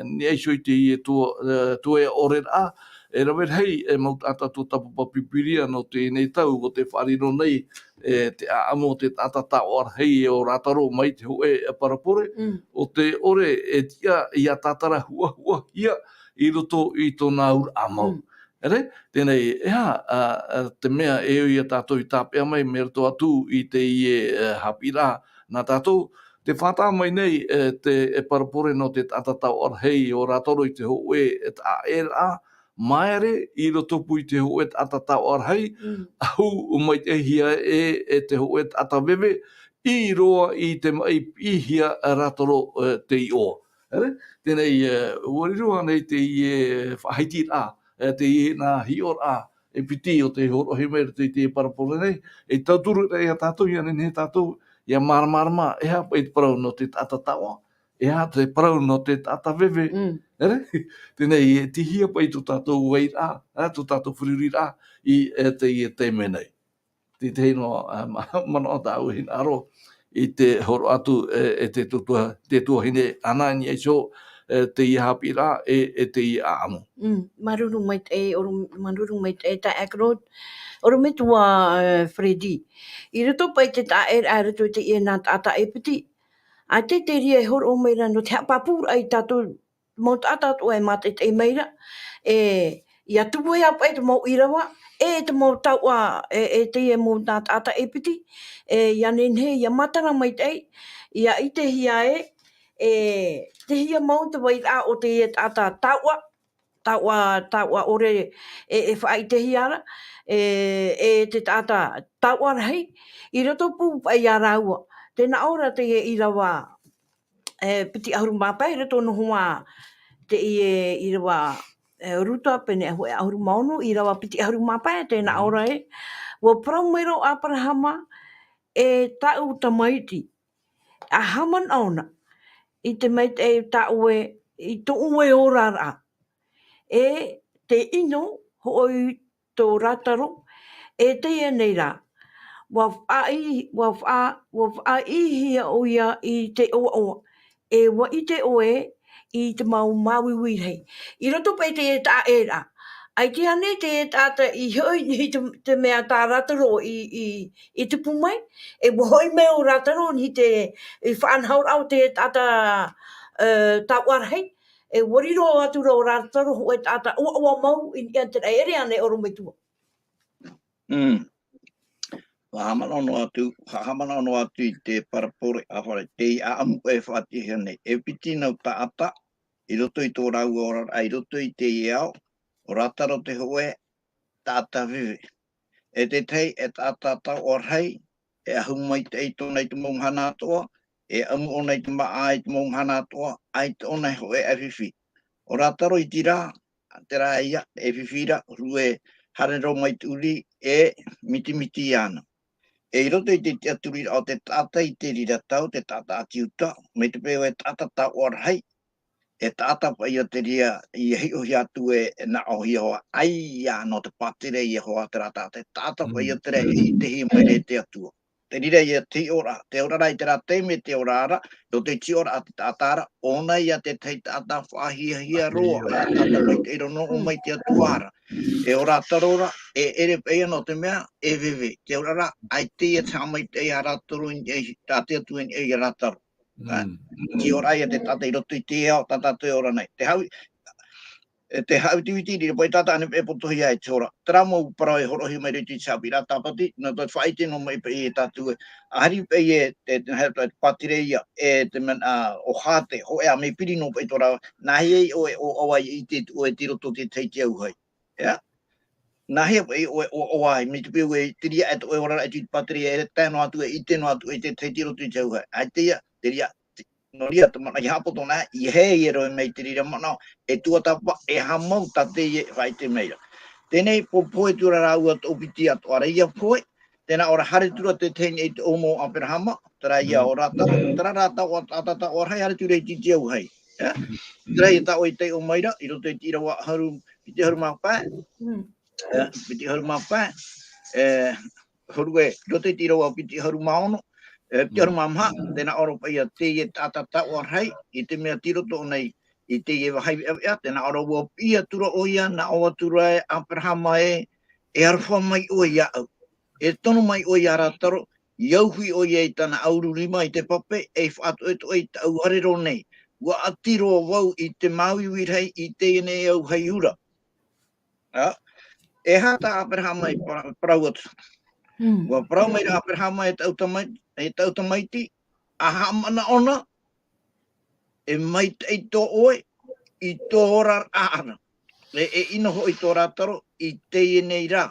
niʻa iho i teie tua, eh, tuea ʻoreraʻa, e rave rahi, e mau taʻata tuatāpapa Pīpīria nō teie nei tau, ʻo tē faʻariro nei, e, te ʻāʻamu o te taʻata taoʻa rahi e ʻo Rātaro mai te hōʻē parabole, mm, ʻo te ʻore e tiʻa ia tātara huʻahuʻahia i roto i tōna auraʻa mau. Mm. Ere, teie nei, e aha, a, a, te mea e ʻo ia tātou i tāpeʻa mai, mai roto atu i teie, e, haʻapiʻiraʻa nā tātou, tē fātata mai nei, e, te, e parabole nō te taʻata taoʻa rahi ʻo Rātaro i te hōʻē, e, taʻaʻēraʻa, māere i roto pū i te hōʻē taʻata taoʻa rahi, mm, ʻahu maitaʻihia e, e te hōʻē taʻata veve, ʻī roa i te maʻi piʻihia a Rātaro, e, te iʻoa. Ere? Teie nei, e, ʻua riro ānei teie faʻahitiraʻa, e, teie nā hiʻoraʻa e piti ʻo tē hōroʻahia mai i roto i te parabole nei, e tauturu ra ia tātou, ia nehenehe tātou, ia māramarama, e aha paʻi te parau nō te taʻata taoʻa, e aha te parau nō te taʻata veve. Mm. Ere? Teie nei, e tei hea paʻi tō tātou vairaʻa, e, tō tātou feruriraʻa, i, e, teie taime nei. Te tahi noa, e, ma-, manaʻo tāʻu e hinaʻaro i te hōroʻa atu, e, e te tuatua-, te tuahine Ana i niʻa iho, e, teie haʻapiʻiraʻa, e, e teie ʻāʻamu. Mm, māuruuru maitaʻi, ʻoru-, māuruuru maitaʻi, taeaʻe Claude, ʻorometua, e, Freddy. I roto paʻi i te taʻaʻēraʻa, i roto i teie nā taʻata e piti. ʻAita te reira e hōroʻa mai ra nō te haʻapāpūraʻa ia tātou mau taʻata atoʻa e mātaʻitaʻi mai ra, e, ia tupu hia paʻi te mau ʻīrava, e te mau taoʻa, e, e teie mau nā taʻata e piti, e, ia nehenehe, ia matara maitaʻi, ia ʻitehia ē, e, tei hea mau te vairaʻa o teie taʻata taoʻa, taoʻa, taoʻa ʻore, e, e faʻaʻitehia ra, e, e te taʻata taoʻa rahi, i roto pū paʻi ia rāua. Tē nā ʻō ra teie ʻīrava, e, piti ʻahuru mā pae, i roto noa hoʻi teie ʻīrava, e, Ruta, pene ʻahu-, ʻahuru mā ono, ʻīrava piti ʻahuru mā pae, tē nā ʻō ra ē, ʻua parau mai ra ʻo Aperahama, e tāʻu tamaiti, ʻa haʻamanaʻo na, i te maitaʻi tā ʻoe, i tō ʻoe oraraʻa. E te ʻino hoʻi tō Rātaro, e teie nei rā, ʻua faʻaʻī-, ʻua faʻa-, ʻua faʻaʻīhia ʻoia i te ʻoaʻoa, e ʻua ʻite ʻoe i te mau māuiui rahi. I roto paʻi i te taʻaʻēraʻa, ʻaita ānei te taʻata i hoʻi i te, te mea tā Rātaro i, i, i tupu mai, e ʻua hoʻi mai ʻo Rātaro i te, i faʻanahoraʻa o te taʻata, e, taoʻa rahi, e ʻua riro atu ra ʻo Rātaro hōʻē taʻata ʻoaʻoa mau i niʻa i te raʻi, ʻere ānei ʻorometua? Mm. Haʻamanaʻo noa atu, haʻamanaʻo noa atu i te parabole ʻāfare, teie ʻāʻamu e faʻatiʻahia nei. E piti nau taʻata, i roto i tō rāua oraraʻa, i roto i teie ao, ʻo Rātaro te hōʻē taʻata veve. E te tahi, e taʻata taoʻa rahi, e ahu maitaʻi tōna i te mau mahana atoʻa, e amu ʻōna i te māʻa i te mau mahana atoʻa, ʻaita ʻōna e hōʻē ʻae fifi. ʻO Rātaro i te rā, terā ia, e fifi ra, huru e haere roa mai te ʻuri, e mitimiti ana. E i roto i te tiʻaturiraʻa o te taʻata i te reira tau, te taʻata ʻāti Iuta, mai te peu e taʻata taoʻa rahi, e taʻata paʻi ia te reira, i hiʻohia atu e, e naʻo Iehova, ʻaita nō te pātireia Iehova terā taʻata, e taʻata paʻi ia te reira i te hia mai ra e te Atua. Te reira ia te hiʻoraʻa, te oraraʻa i terā taime te oraraʻa, i roto i te hiʻoraʻa te taʻata ra, ʻōna ia te tahi taʻata faʻahiahia roa, e taʻata maitaʻi roa nō ʻō mai te Atua ra. E ʻo Rātaro ra, e ʻere paʻi ia nō te mea, e veve, te oraraʻa, ʻaita ia te haʻamaitaʻi ia Rātaro i niʻa i, tā te Atua i niʻa ia Rātaro. Ā, Mm. te ora ia te taʻata i roto i te ao, tā tātou e ora nei. Te hau-, e te haʻawitiviti, riro paʻi tātou ānei paʻi e potohia ai te hora. Terā mau parau e hōroʻahia mai roto i te haʻapiʻiraʻa Tāpati, nō te faʻaʻite noa mai paʻi e tātou e. ʻAhiri paʻi e te, te, te, te pātireia, e te mea, ā, ʻo Hāte, hōʻē ā mea piri noa paʻi tō rāua, nāhea ʻoe ʻo, ʻo, ʻo, i te, ʻoe i roto i te tahi i te auahi. ʻIa? Nāhea paʻi ʻoe ʻo, ʻo, ʻo, mai te peu e te reira e tō ʻoe oraraʻa i te pātireia, e tae noa atu, e ʻite noa atu, e te tahi i roto i te auahi. ʻAita ia, te reira, te, nō reira te manaʻo, ʻia haʻapoto na, ʻia hē ia roa mai te reira manaʻo, e tuatāpapa, e haʻamau tā teie e faʻaʻite mai ra. Teie nei, pohe atu ra rāua tō piti atoʻa ra ia pohe, tē nā ʻō ra haere atu ra te tahi i niʻa i te ʻōmou o Aperahama, terā ia ʻo Rātaro, terā Rātaro, ʻo, ʻo, ʻo, ʻo, rahi haere atu ra i te, te auahi. ʻIa? Terā ia tā ʻoe i taiʻo mai ra, i roto i te ʻīrava ʻahuru, piti ʻahuru mā pae. Mm. ʻIa, piti ʻahuru mā pae. E, huru e, i roto i te ʻīrava piti ʻahuru mā ono. E, piti ʻahuru mā maha, tē nā ʻō ra paʻi ia teie taʻata taoʻa rahi, i te mea tei roto ʻōna i, i teie vāhi veʻaveʻa, tē nā ʻō ra ʻua piʻi atu ra ʻoia, nā ʻō atu ra e Aperahama ē, e aroha mai ʻoe iāʻu. E tono mai ʻoe iā Rātaro, i auahi ʻoia i tāna ʻauru rima i te pape, e faʻatoʻetoʻe i tāʻu ʻarero nei. ʻUa ʻati roa vau i te māuiui rahi i teie nei auahi ura. Ā, e aha tā Aperahama i para-, parau atu? Mm. ʻUa parau mai ra Aperahama e tāʻu tamai-, e tāʻu tamaiti, ʻa haʻamanaʻo na, e maitaʻi tō ʻoe, i tō oraraʻa ra. E, e ʻino hoʻi tō Rātaro, i teie nei rā.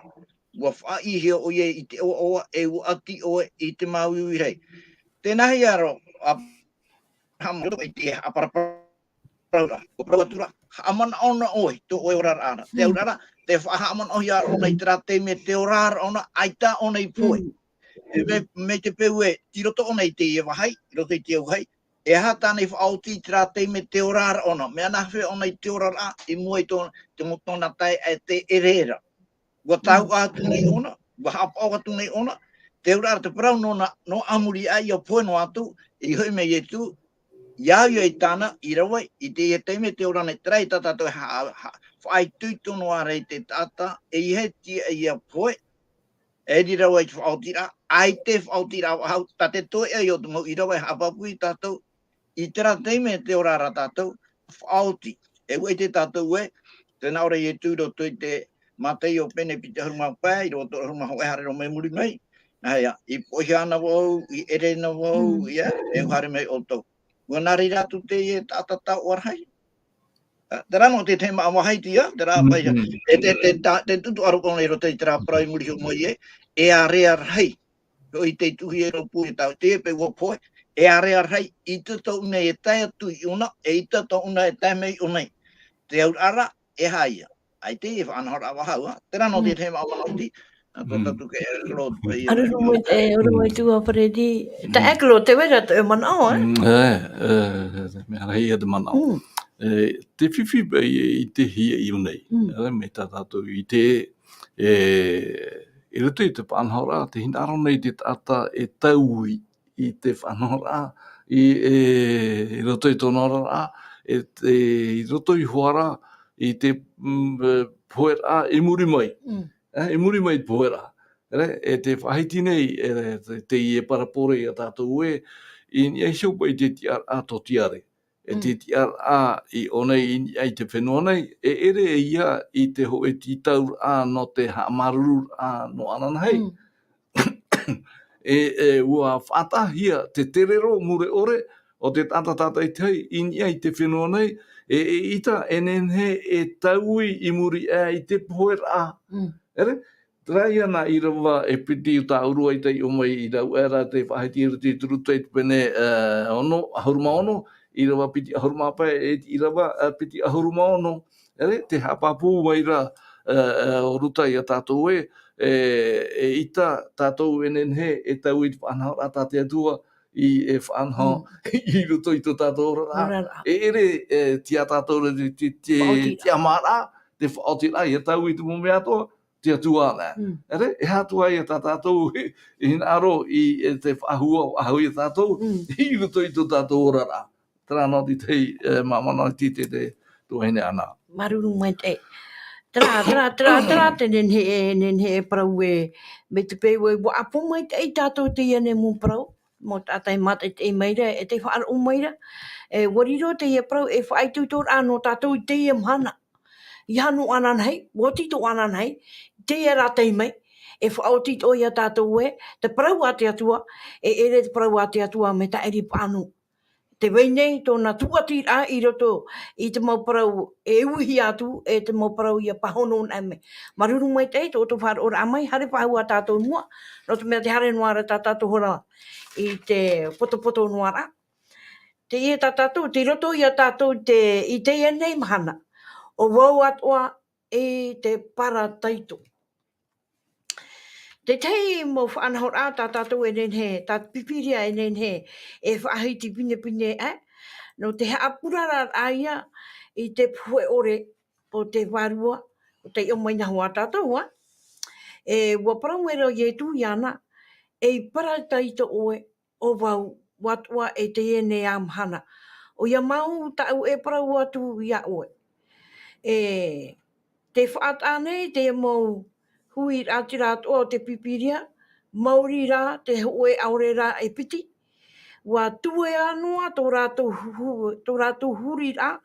ʻUa faʻaʻīhia ʻoia i te ʻoaʻoa, e ʻua ʻati ʻoe i te māuiui rahi. Tēnā ia roa, ā, haʻamanaʻo i te haʻaparapara ra. ʻUa parau atu ra, haʻamanaʻo na ʻoe, tō ʻoe oraraʻa ra. Te auraʻa ra, tē faʻahaʻamanaʻohia ra ʻōna i terā taime te oraraʻa ʻōna, ʻaita ʻōna i pohe. E mai, mai te peu e, tei roto ʻōna i teie vāhi, i roto i te auahi, e aha tāna i faʻaoti i terā taime te oraraʻa ʻōna, mea nā hea ʻōna i te oraraʻa, i mua i tō, te mo-, tōna taeaʻe e te ʻere ra. ʻUa tāuʻa atu nei ʻōna, ʻua haʻapaʻo atu nei ʻōna, te auraʻa ra te parau nōna, nō ā muri aʻe ʻia pohe noa atu, i hoʻi mai Ietu, ʻia au ia i tāna, i rave, i teie taime te ora nei, terā ia tā tātou e ha-, ha-, faʻaitoito noa ra i te taʻata, e ʻeiaha e tiʻa ʻia pohe, e riro ai te faʻaotiraʻa, ʻaita e faʻaotiraʻa faʻahou, tā te toeʻa o te mau ʻīrava e haʻapāpū ia tātou, i terā taime te ora ra tātou, faʻaoti. E ʻua ʻite tātou ē, tē nā ʻō ra Ietu i roto i te Mātaio pene piti ʻahuru mā pae, ʻīrava toru ʻahuru mā hōʻē haere roa mai muri mai. Nā hea, i poʻihia na vau, i ʻere na vau, ʻia, e ʻua haere mai ʻoutou. ʻUa nā reira atu teie taʻata taoʻa rahi. Ā, terā noa te tahi māʻa vāhi ïa, terā paʻi, e te, te, tā, te tutuʻa roa ʻōna i roto i terā parau i muri iho mai ē, e ārea rahi. Hoʻi tei tuʻuhia i rōpū e tāu, te peu ʻua pohe, e ārea rahi, ʻaita tōʻu nei e tae atu iʻō na, e ʻaita tōʻu nei e tae mai iʻō nei. Te auraʻa ra, e aha ïa. ʻAita e faʻanahoraʻa faʻahou, ā. Terā noa te tahi māʻa manaʻo iti, ā, tō tātou ke ʻere Claude, paʻi, ā, ʻAroha mai, e, ʻaroha mai atu ā Freddy. Taeaʻe Claude, tē vai ra tō ʻoe manaʻo, ē? Mm, ē, ē, mea rahi ia te manaʻo. Mm. E, te fifi paʻi i te hia iʻō nei. Mm. Ē, mai tā tātou i te, e, i roto i te faʻanahoraʻa, tē hinaʻaro nei te taʻata e taui i te faʻanahoraʻa, i, e, i roto i tōna oraraʻa, e, e, i roto iho ā ra, i te, mm, e, poheraʻa i muri mai. Mm. E, i muri mai i te poheraʻa. Ē, e tē faʻahiti nei, e, te, teie parabole ia tātou ē, i niʻa iho paʻi i te tiʻaraʻa tō Tiare. E te tiʻaraʻa i ʻō nei i niʻa i te fenua nei, e ʻere ïa i te hōʻē tītauraʻa nō te haʻamāuruururaʻa nō ananahi. Mm. E, e, ʻua faʻataʻahia te terero mure ʻore o te taʻata tātaʻitahi i niʻa i te fenua nei, e, e ʻita, e nehenehe e taui i muri aʻe i te pohe raʻa. Mm. ʻEre, terā ia nā ʻīrava e piti ʻo tāʻurua i taiʻo mai i rāua ra te faʻahiti i roto i te Ruta i te pene, e, ono, ʻahuru mā ono, ʻīrava piti ʻahuru mā pae, e ʻīrava, e, piti ʻahuru mā ono. ʻEre, tē haʻapāpū mai ra, e, e, ʻo Ruta ia tātou ē, e, e ʻita tātou e nehenehe e taui i te faʻanahoraʻa tā te Atua, i e faʻanaho Mm. i roto i tō tātou oraraʻa. Oraraʻa. E ʻere, e, tiʻa tātou ra te, te, te, Faʻaotiraʻa. tiʻamāraʻa, te faʻaotiraʻa, ia taui i te mau mea atoʻa, te Atua anaʻe. Mm. ʻEre, e aha atu ai tā tātou i, i hinaʻaro i, e, te faʻahua, faʻahou ia tātou, Mm. i roto i tō tātou oraraʻa. Terā noa te tahi, e, māmā noa te, te, te tuahine Ana. Māuruuru maitaʻi. Terā, terā, terā, terā, te nehenehe, e, nehenehe e parau ē, mai te peu ē, ʻua ʻapo maitaʻi tātou teie nei mau parau, mau taʻata e mātaʻitaʻi mai ra, e tē faʻaroʻo mai ra, e, ʻua riro teie parau, e faʻaitoitoraʻa nō tātou i teie mahana. ʻEiaha noa ananahi, ʻua oti atoʻa ananahi, teie ra taime, e faʻaoti atoʻa ia tātou ē, te parau a te Atua, e ʻere te parau a te Atua mea tāʻiri paʻano. Tē vai nei tōna tūʻatiraʻa i roto i te mau parau e uihia atu, e te mau parau ia pāhono anaʻe mai. Māuruuru maitaʻi tō ʻoutou faʻaroʻoraʻa mai, haere faʻahou ā tātou i mua, nō te mea tē haere noa ra tā tātou hora i te potopoto noa ra. Teie tā tātou, tei roto ia tātou te, i teie nei mahana, ʻo vau atoʻa i te Parataito. Te tahi mau faʻanahoraʻa tā tātou e nehenehe, tā te Pīpīria e nehenehe, e faʻahiti pinepine, e? Nō te haʻapuraraʻa ia i te pohe ʻore o te Vārua, ʻo taiʻo mai nā hōʻē tātou, ā. E, ʻua parau mai ra ʻo Ietu iāna, ei Parataito ʻoe, ʻo vau, ʻua atoʻa e teie nei mahana. ʻOia mau tāʻu e parau atu iā ʻoe. E, tē faʻataʻa nei te mau huiraʻatira atoʻa o te Pīpīria, maori rā te hōʻē ʻaore rā e piti. ʻUa tuea noa tō rātou hu-, tō rātou huriraʻa,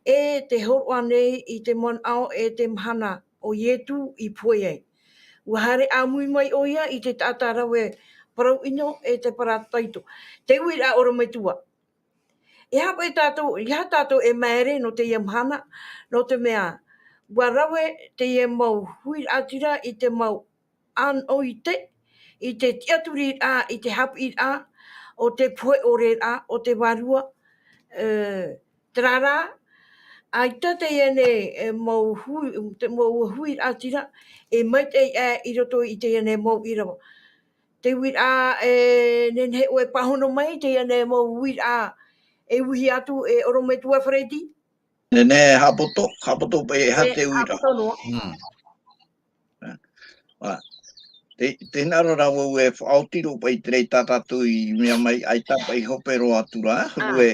e tē hōroʻa nei i te manaʻo e te mahana o Ietu i pohe ai. ʻUa haere ʻāmui mai ʻoia i te taʻata rave parau ʻino e te Parataito. Te uiraʻa ʻorometua. E aha paʻi tātou, e aha tātou e māere nō teie mahana, nō te mea, ʻua rave teie mau huiraʻatira i te mau ʻānoʻite, i te tiʻaturiraʻa, i te haʻapiʻiraʻa, o te pohe ʻore ra, o te Vārua, e, terā rā, ʻaita teie nei, e, mau hui, te mau huiraʻatira, e maitaʻi aʻe i roto i teie nei mau ʻīrava. Te uiraʻa, e, nehenehe ʻoe e pāhono mai, teie nei mau uiraʻa, e uihi atu, e ʻorometua Fereti. Nehenehe e haʻapoto, haʻapoto paʻi e aha E, te uiraʻa. haʻapoto noa. Mm. Ā, te, te hinaʻaro rā vau e faʻaoti roa paʻi i terā tā tātou i mea mai, ʻaita paʻi hope roa atu ra, Ā. huru e,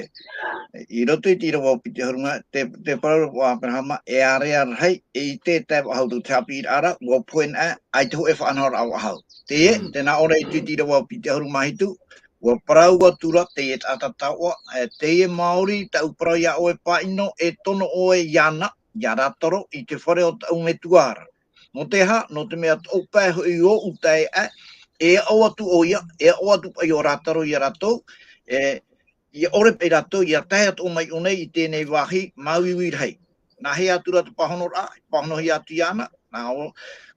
i roto i te ʻīrava piti ʻahuru mā, te, te parau a Aperahama, e ārea rahi, e ʻite e tae faʻahou tō te haʻapiʻiraʻa ra, ʻua pohe anaʻe, ʻaita hōʻē faʻanahoraʻa faʻahou. Teie, Mm. tē nā ʻō ra i te ʻīrava piti ʻahuru mā hitu, ʻua parau atu ra teie taʻata taoʻa, e, teie maori, tāʻu parau iā ʻoe pāʻino, e tono ʻoe iāna, iā Rātaro, i te fare o tāʻu metua ra. Nō te aha, nō te mea tōʻu pae hoʻi ʻoʻu taeaʻe, e aʻo atu ʻoia, e aʻo atu paʻi ʻo Rātaro iā rātou, e, ʻia ʻore paʻi rātou, ʻia tae atoʻa mai ʻō nei i teie nei vāhi māuiui rahi. Nāhea atu ra te pāhonoraʻa, pāhonohia atu iāna, nā ʻō,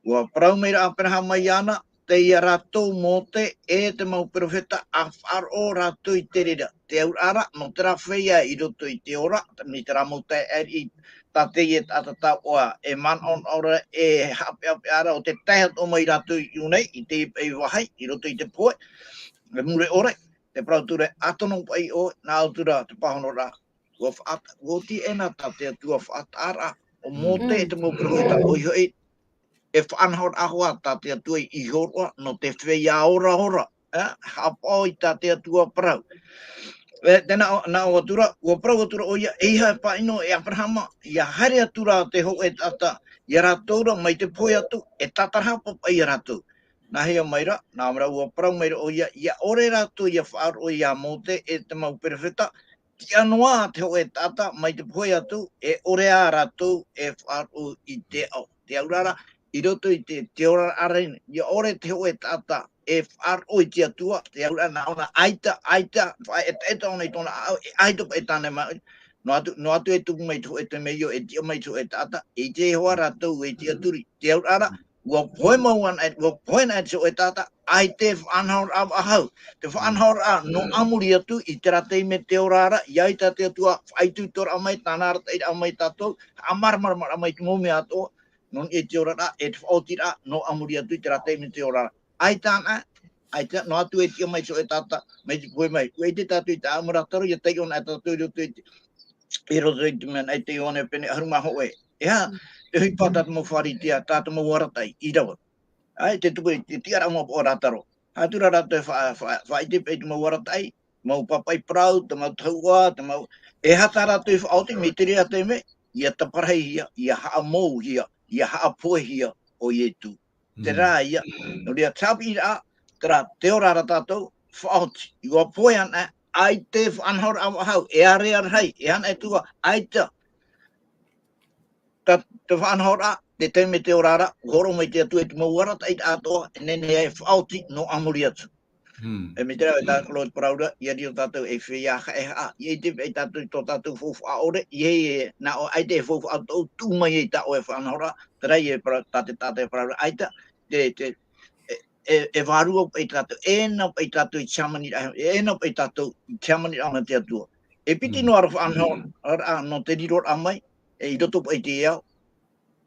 ʻua parau mai ra Aperahama iāna, tei ia rātou Mōte e te mau perofeta ʻa faʻaroʻo rātou i te reira. Te auraʻa ra, nō terā feiā i roto i te ora, mai terā mau taeaʻe riʻi, tā teie taʻata taoʻa e manaʻonaʻo ra, e haʻapeʻapeʻa ra, ʻo tē tae atoʻa mai rātou i ʻō nei, i teie paʻi vāhi, i roto i te pohe, e mure ʻore, te parau atu ra, ʻa tono paʻi ʻoe, nā ʻō atu ra te pāhonoraʻa, ʻua faʻata-, ʻua oti ʻē na tā te Atua faʻataʻaraʻa, ʻo Mōte Mm. e te mau perofeta ʻoia hoʻi, e faʻanahoraʻa hoʻi tā te Atua i hōroʻa nō te feiā oraora, e, haʻapaʻo i tā te Atua parau. E, tē nā ʻō, nā ʻō atu ra, ʻua parau atu ra ʻoia, ʻeiaha e pāʻino e Aperahama, ʻia haere atu ra te hōʻē taʻata, iā rātou ra mai te pohe atu, e tātarahapa paʻi iā rātou. Nāhea mai ra, nā ʻō ra ʻua parau mai ra ʻoia, ʻia ʻore rātou ʻia faʻaroʻo iā Mōte e te mau perofeta, tiʻa noa te hōʻē taʻata mai te pohe atu, e ʻore ā rātou e faʻaroʻo i te ao. Te auraʻa ra, i roto i te, te oraraʻa ra, ʻia ʻore te hōʻē taʻata e faʻaroʻo i te Atua, te auraʻa nā ʻō na ʻaita, ʻaita, faʻaetaeta ʻōna i tōna ʻāʻau, e ʻaita paʻi tāna e māʻiri, Noa atu, noa atu e tupu mai te hōʻē temeio, e tiʻa mai te hōʻē taʻata, e ʻite hoʻi rātou, e tiʻaturi, te auraʻa ra, ʻua pohe mau ana, ʻua pohe ana te hōʻē taʻata, ʻaita e faʻanahoraʻa faʻahou. Te faʻanahoraʻa, nō ʻāmuri atu, i terā taime te ora ra, ʻia ʻite te Atua, faʻaitoitoraʻa mai, tāna arataʻiraʻa mai tātou, haʻamāramarama mai te mau mea atoʻa, nō niʻa i te oraraʻa, e te faʻaotiraʻa, nō ʻāmuri atu i terā taime te ora ra. ʻAita ana, ʻaita, noa atu e tiʻa mai te hōʻē taʻata, mai te pohe mai. ʻUa ʻite tātou i te ʻāʻamu Lāzaro, ʻia taiʻo ana tātou i roto i te, i roto i te mea, i te Ioane pene ʻahuru mā hōʻē. E aha, te ʻohipa tā te mau Pharisea, tā te mau arataʻi, ʻīrava. ʻAe, te tupu i te tiʻaraʻa mau o Lāzaro. Haʻatura rātou e fa-, fa-, faʻaʻite paʻi te mau arataʻi, mau pāpaʻi parau, te mau tahuʻa, te mau, e aha tā rātou i faʻaoti, mai terā taime, ʻia taparahihia, ʻia haʻamouhia, ʻia haʻapohehia ʻo Ietu. Terā ïa, nō reira te haʻapiʻiraʻa, terā te ora ra tātou, faʻaoti, ʻua pohe ana, ʻaita e faʻanahoraʻa faʻahou, e ʻāreʻa rahi, e ana e tua, ʻaita. Tā te faʻanahoraʻa, te taime te ora ra, ʻua hōroʻa mai te Atua i te mau arataʻi atoʻa, e nehenehe e faʻaoti nō ʻāmuri atu. E mai terā, e tā koro te parau ra, ʻia riro tātou ei feiā haʻehaʻa, ʻia ʻite paʻi tātou i tō tātou faufaʻa ʻore, ʻia, ʻia, nā ʻō, ʻaita e faufaʻa tō, tuʻu mai ai tā ʻoe faʻanahoraʻa, terā ïa e parau, tā te, tā te parau ra, ʻaita, te, te, e, e, e vārua paʻi tātou, e ʻena paʻi tātou i te hāmaniraʻa, e ʻena paʻi tātou i te hāmaniraʻa nā te Atua. E piti noa ra faʻanahoraʻa, nō te riroraʻa mai, e i roto paʻi i te ao,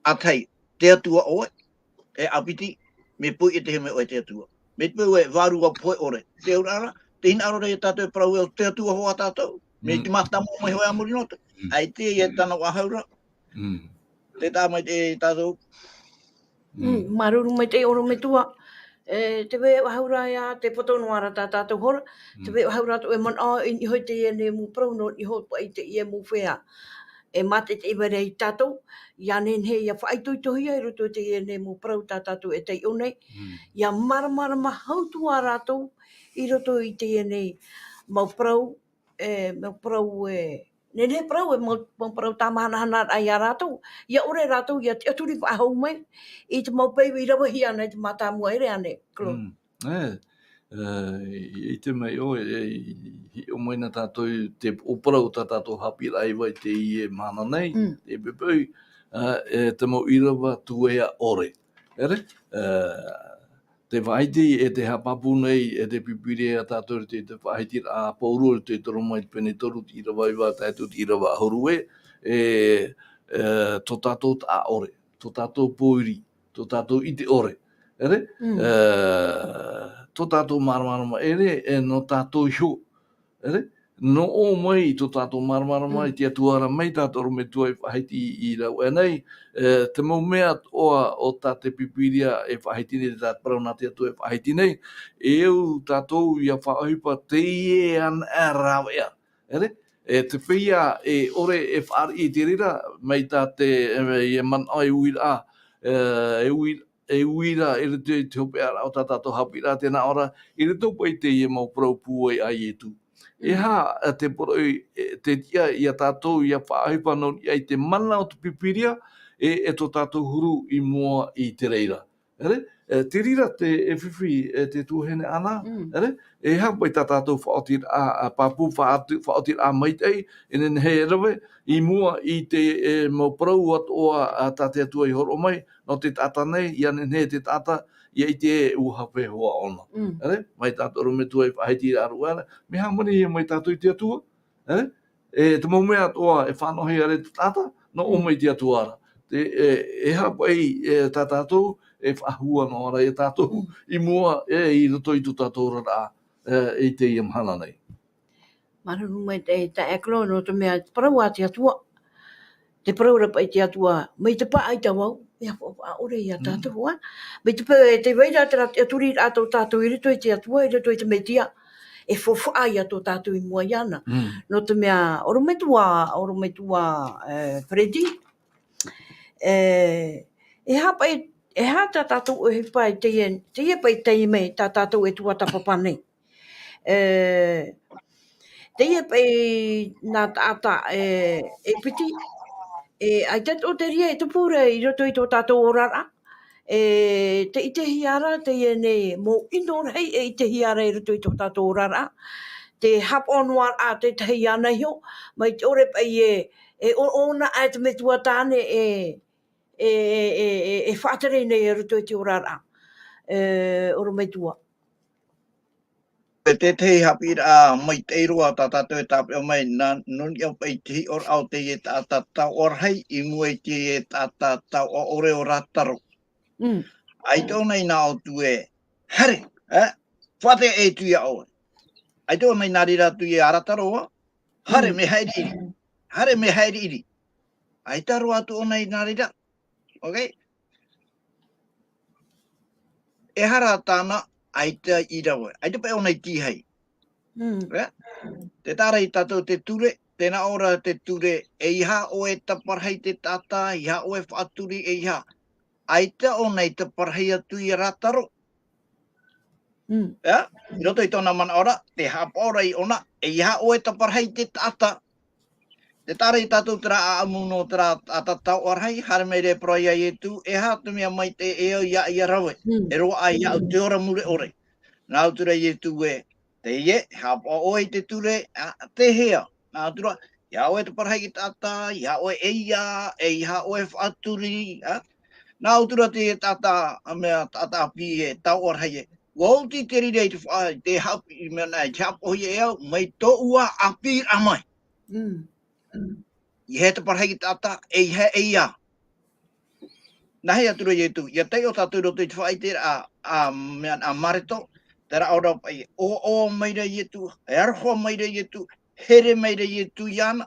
ʻa tahi, te Atua ʻoe, e ʻa piti, mea poiʻa te hōʻē mea ʻoe te Atua. Mai te peu e vārua pohe ʻore, te auraʻa ra, te hinaʻaro ra ia tātou e parau ē ʻo te Atua hoʻi tātou, mai te mātāmua mai hoʻi ā muri noa atu. ʻAita e tāna faʻahou ra, te taʻa mai te tātou. Mm, māuruuru maitaʻi ʻorometua. E, tē vai faʻahou ra ïa, tē poto noa ra tā tātou hora, tē vai faʻahou ra tō ʻoe manaʻo i niʻa i teie nei mau parau nō niʻa paʻi i teie mau feiā. E mātaʻitaʻi vai ra ia tātou, ʻia nehenehe ʻia faʻaitoitohia i roto i teie nei mau parau tā tātou e taiʻo nei. ʻIa māramarama hau atu ā rātou i roto i teie nei mau parau, e, mau parau e, nehenehe parau e mau, mau parau tāmāhanahana ia rātou, ʻia ʻore rātou ʻia tiʻaturi faʻahou mai i te mau paiva i ravehia ana e te mātāmua ʻere ānei, Claude. Mm. E, e, i, i te mea ʻoe, e, i, i hiʻo mai na tātou i te, ʻo parau tā tātou haʻapiʻiraʻa i teie mahana nei, te peu, a, e te mau ʻīrava tuea ʻore. ʻEre, e, te faʻahiti e te haʻapāpū nei, e te Pīpīria ia tātou i te, te faʻahitiraʻa a Pauro i te Roma i te pene toru, te ʻīrava iva, tae atu te ʻīrava ʻahuru ē, e, e, tō tātou taʻa ʻore, tō tātou pōiri, tō tātou ʻite ʻore. ʻEre, e, tō tātou māramarama ʻere, e nō tātou iho. ʻEre, nō ʻō mai i tō tātou māramarama i te Atua ra mai tā te ʻorometua i faʻahiti i rāveʻa nei, e, te mau mea atoʻa o tā te Pīpīria e faʻahiti nei, tā te parau nā te Atua e faʻahiti nei, e au tātou ʻia faʻaʻohipa teie anaʻe rāveʻa. ʻEre, e te feiā e ʻore e fāriʻi i te reira, mai tā te, e, e manaʻo e uiraʻa, e, e ui-, e uira i roto i te hopeʻaraʻa o tā tātou haʻapiʻiraʻa, tē nā ʻō ra, i roto paʻi i teie mau parau pūai a Ietu. E aha, e, te poroʻi, e, te tiʻa ia tātou ʻia faʻaʻohipa nō niʻa i te mana o te Pīpīria, e, e tō tātou huru i mua i te reira. ʻEre, e, te reira te, e fifi, e te tuahine Ana, ʻere, e aha paʻi tā tātou faʻaotiraʻa, a, pāpū faʻaoti-, faʻaotiraʻa maitaʻi, e nehenehe e rave, i mua i te, e, mau parau atoʻa, a, tā te Atua i hōroʻa mai, nō te taʻata nei, ʻia nehenehe te taʻata, ʻia ʻite ē ʻua hape hoʻi ʻōna. ʻEre, mai tā te ʻorometua i faʻahiti i rāveʻa ra, mea hāmani ia mai tātou i te Atua, ʻere, e te mau mea atoʻa e fānaʻohia ra e te taʻata, nō ʻō mai i te Atua ra. Te, e, e aha paʻi, e, tā tātou, e faʻahua noa ra ia tātou, i mua, e, i roto i tō tātou oraraʻa, e, i teie mahana nei. Māuruuru maitaʻi, e, taeaʻe Claude, nō te mea, te parau a te Atua. Te parau ra paʻi te Atua, mai te pae i te vau, mea faufaʻa ʻore ia tātou, ā. Mai te peu, e tē vai ra terā tiʻaturiraʻa tō tātou i roto i te Atua, i roto i te Mesia, e faufaʻa ia tō tātou i mua iāna. Nō te mea, ʻorometua, ʻorometua, e, Freddy, e, e aha paʻi, e aha tā tātou ʻohipa i teie, teie paʻi taime tā tātou e tuatāpapa nei. E, teie paʻi nā taʻata, e, e piti, e, ʻaita atoʻa te reira e tupu ra i roto i tō tātou oraraʻa, e, tē ʻitehia ra teie nei mau ʻino rahi e ʻitehia ra i roto i tō tātou oraraʻa, e haʻapaʻo noa rā tētahi iāna iho, mai te ʻore paʻi e, e ʻo-, ʻōna ʻae te metua tāne e, e, e, e, e, e faʻatere nei i roto i te oraraʻa, e, ʻorometua. E tētahi haʻapiʻiraʻa maitaʻi roa tā tātou e tāpeʻa mai, nā, nō niʻa paʻi i te hiʻoraʻa o teie taʻata taoʻa rahi, i mua i teie taʻata taoʻa ʻore o Rātaro. Mm. ʻAita ʻōna i nā ʻō atu ē, haere, e, faʻatere atu iā ʻoe. ʻAita ʻōna i nā reira atu iā Rātaro, haere, Mm. mea haere ʻiri. Haere, mea haere ʻiri. ʻAita roa atu ʻōna i nā reira. Ok? Ehara tāna, ʻaita i rave. ʻAita paʻi ʻōna i tīaʻi. Mm. E? Tē taʻa ra ia tātou te ture, tē nā ʻō ra te ture, ʻeiaha ʻoe e taparahi i te taʻata, ʻeiaha ʻoe e faʻaturi, ʻeiaha. ʻAita ʻōna i taparahi atu iā Rātaro. Mm. E? I roto i tōna manaʻo ra, tē haʻapaʻo ra iāna, ʻeiaha ʻoe e taparahi i te taʻata. Tē taʻa ra ia tātou terā ʻāʻamu nō terā taʻata taoʻa rahi, haere mai ra e parau iā Ietu, e aha te mea maitaʻi e au ia, ia rave, Mm. e roaʻa iāʻu te ora mure ʻore. Nā ʻō atu ra Ietu ē, teie, haʻapaʻo ʻoe i te ture, a, tē hea. Nā ʻō atu ra, ʻeiaha ʻoe e taparahi i te taʻata, ʻeiaha ʻoe e ʻeiā, ʻeiaha ʻoe e faʻaturi, a? Nā ʻō atu ra te taʻata, a mea, taʻata ʻāpī ē, taoʻa rahi ē. ʻUa oti te reira i te fa-, i te haʻapiʻi, i mea nā, i te haʻapaʻohia e au, mai tōʻu ʻāpīraʻa mai. Mm. Mm. ʻEiaha e taparahi i te taʻata, ʻeiaha e ʻeiā. Nā hea atu ra Ietu, ʻia taiʻo tātou i roto i te faʻaʻiteraʻa, a, mea, a Mareto, terā ʻōraʻa paʻi, ʻoaʻoa mai ra Ietu, e aroha mai ra Ietu, here mai ra Ietu iāna.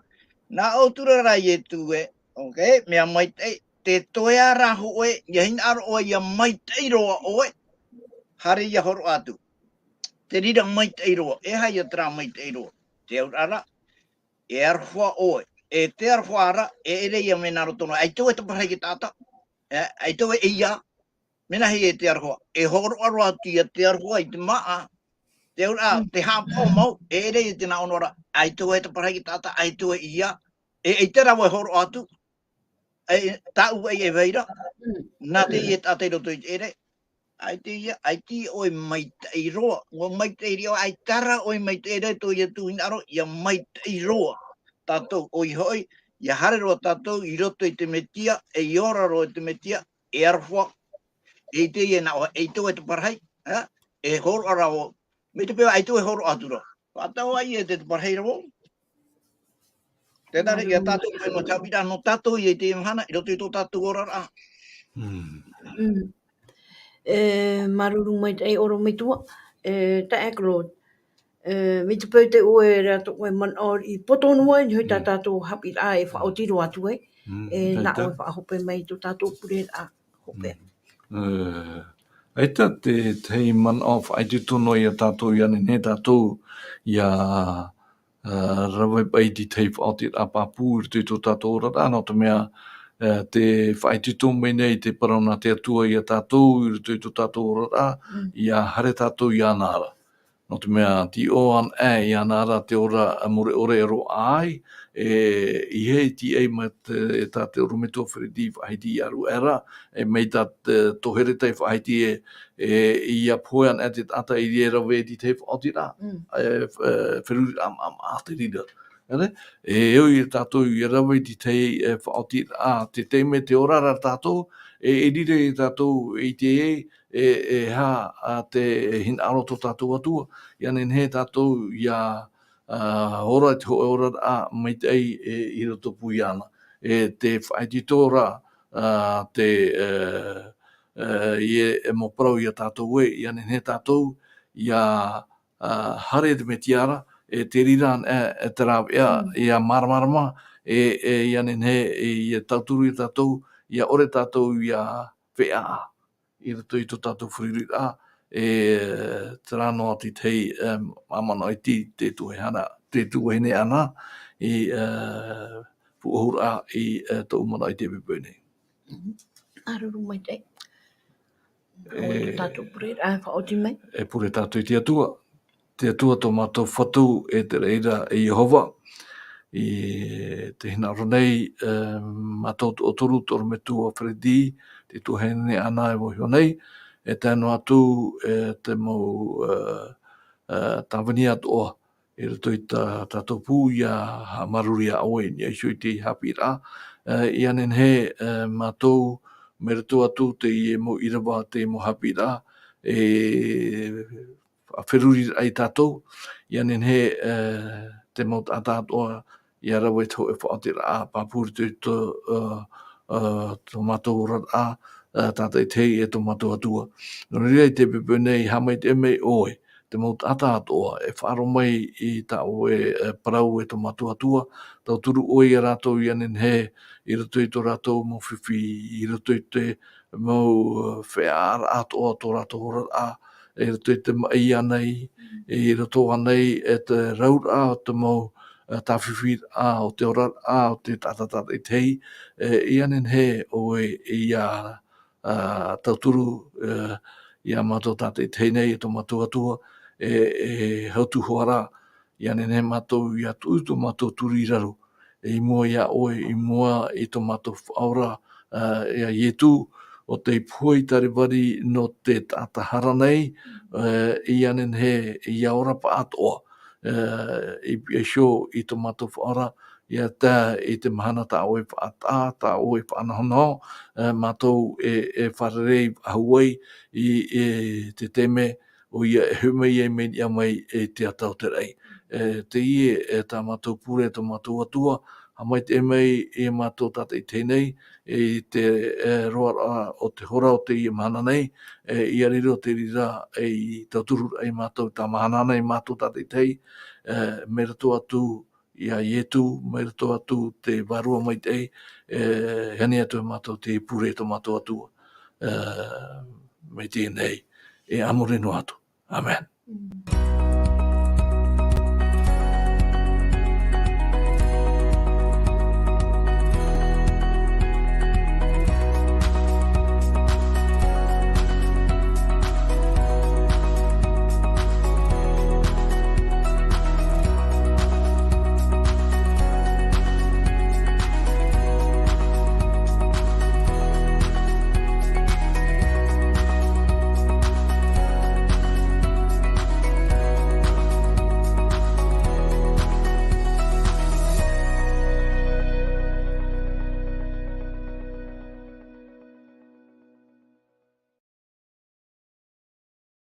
Nā ʻō atu ra rā Ietu ē, ok, mea maitaʻi, tē toe ra hoʻi, ʻia hinaʻaro ʻoe, ʻia maitaʻi roa ʻoe, haere ʻia hōroʻa atu. Te reira maitaʻi roa, e aha ia terā maitaʻi roa? Te auraʻa ra, e aroha ʻoe, e te aroha ra, e ʻere ia mea nā roto noa, ʻaita ʻoe e taparahi i te taʻata, e, ʻaita ʻoe e ʻeiā, mea nā hea e te aroha, e hōroʻa roa atu ia te aroha i te māʻa, te auraʻa, Mm. te haʻapaʻo mau, e ʻere ia te nā ʻō noa ra, ʻaita ʻoe e taparahi i te taʻata, ʻaita ʻoe e ʻeiā, e, ʻaita rā ʻoe e hōroʻa atu, e, tāʻu ai e vai ra, Mm. nā teie taʻata i roto i te ʻere, ʻaita ia, ʻaita ʻoe e maitaʻi roa, ʻua maitaʻi roa, ʻaita rā ʻoe e maitaʻi roa, tō Ietu hinaʻaro, ʻia maitaʻi roa tātou, ʻoia hoʻi, ʻia haere roa tātou i roto i te Metia, e ʻia ora roa i te Metia, e aroha, e ʻite ia nā ʻoe, ʻaita ʻoe e taparahi, e, e hōroʻa ra vau, mai te peu ʻaita ʻoe e hōroʻa atu ra. Faʻataʻa ia e te taparahi ra vau. Tē taʻa ra ia Māuruuru. Tātou paʻi nō te haʻapiʻiraʻa nō tātou ia i teie mahana, i roto i tō tātou oraraʻa. Mm. Mm. E, māuruuru maitaʻi ʻorometua, e, taeaʻe Claude. E, mai te peu tē ʻoe ra tō ʻoe manaʻo i poto noa, i niʻa i tā Mm. tātou haʻapiʻiraʻa e faʻaoti roa atu ai. Mm, E, nā ʻoe e faʻahope mai i tō tātou pureraʻa hopeʻa. Mm. E, ʻaita te, te manaʻo faʻaitoito noa ia tātou, ʻia nehenehe tātou, ʻia, e, rave paʻi i te faʻaotiraʻa pāpū i roto i tō tātou oraraʻa, nō te mea, e, tē faʻaitoito mai nei te parau nā te Atua ia tātou i roto i tō tātou oraraʻa, Mm. ʻia haere tātou iāna ra. Nō te mea, tē ʻoaʻoa ana iāna ra te ora mure ʻore e roaʻa ai, e, ʻeiaha e tīaʻi mai te, e tā te ʻorometua Freddy faʻahiti i ʻaruʻe ra, e mai tā te, tō Hereta i faʻahiti e, e, ʻia pohe ana te taʻata i reira rave i te faʻaotiraʻa, Mm. e, f-, e, feruriraʻa, a, a, a te reira. ʻEre? E, e ʻoi ia tātou ʻia rave i te, e, faʻaotiraʻa, te taime tē ora ra tātou, e, e riro ia tātou i te, e, e aha, a, te hinaʻaro tō tātou Atua, ʻia nehenehe tātou ʻia, a, ora i te hōʻē oraraʻa maitaʻi, e, i rotopū iāna. E te faʻaitoito ra, a, te, e, e, ʻia, e mau parau ia tātou ē, ʻia nehenehe tātou, ʻia, a, haere i te Metia ra, e te reira, e, e te rāveʻa, Mm. ʻia māramarama, e, e, ʻia nehenehe, e, ʻia tauturu ia tātou, ʻia ʻore tātou ʻia feiā i roto i tō tātou feruriraʻa, e, terā noa te tahi, e, māmā noa i te, te tuahine, te tuahine Ana, i, e, Puʻohuraʻa i, e, tōʻu manaʻo i teie poʻipoʻi nei. Mhm. Māuruuru maitaʻi. E, ʻo tō tātou pureraʻa e faʻaoti mai. E pure tātou i te Atua. Te Atua tō mātou Fatu, e te reira, e Iehova. I te hinaʻaro nei, e, mātou toʻotoru, tō ʻorometua Freddy, te tuahine Ana e vaiiho nei, e tae noa atu, e te mau, e, e, tāvini atoʻa, i roto i tā tātou pū ia haʻamāuruuru iā ʻoe, i niʻa iho i te haʻapiʻiraʻa, e, ʻia nehenehe, e, mātou, mai roto atu teie mau ʻīrava, teie mau haʻapiʻiraʻa, e, feruri ai tātou, ʻia nehenehe, e, te mau taʻata atoʻa, ʻia rave i te hōʻē faʻaotiraʻa, pāpū i roto i tō, e, e, tō mātou oraraʻa, e, tātaʻitahi e tō mātou Atua. Nō reira i teie poʻipoʻi nei, haʻamaitaʻi mai ʻoe, te mau taʻata atoʻa, e faʻaroʻo mai i tā ʻoe, e, parau e tō mātou Atua, tauturu ʻoe iā rātou ʻia nehenehe, i roto i tō rātou mau fifi, i roto i te mau, e, feiāraʻa atoʻa o tō rātou oraraʻa, i roto i te maʻi ānei, i roto ānei e te rauraʻa o te mau, e, tāfifiraʻa, o te oraraʻa, o te taʻata tātaʻitahi, e, ʻia nehenehe ʻoe ʻia, a, tauturu, e, iā mātou tātaʻitahi nei, e tō mātou Atua, e, e hautuhoa ra, ʻia nehenehe mātou ʻia tuʻu tō mātou turi i raro, e i mua iā ʻoe, i mua i tō mātou Faʻaora, a, iā Ietu, ʻo tei pohe i te ʻārevari nō te taʻata hara nei, e, ʻia nehenehe, ʻia ora pāʻatoʻa, e, i, i pihaʻi iho i tō mātou Faʻaora, ʻia tae i te mahana tā ʻoe e faʻataʻa, tā ʻoe e faʻanahonaho, e, mātou e, e fārerei faʻahou ai i, i te taime, ʻoia e hoʻi mai ai, mai niʻa mai i te ata o te raʻi. E, teie, e, tā mātou pure, tō mātou Atua, haʻamaitaʻi mai iā mātou tātaʻitahi nei, i te, e, roaraʻa o te hora o teie mahana nei, e, ʻia riro te reira, e, i tauturu ai mātou tā mahana nei mātou tātaʻitahi, e, mai roto atu iā Ietu, mai roto atu te Vārua Maitaʻi, e, e ani atu iā mātou te pure tō mātou Atua, e, mai teie nei, e ʻāmui noa atu. ʻĀmene.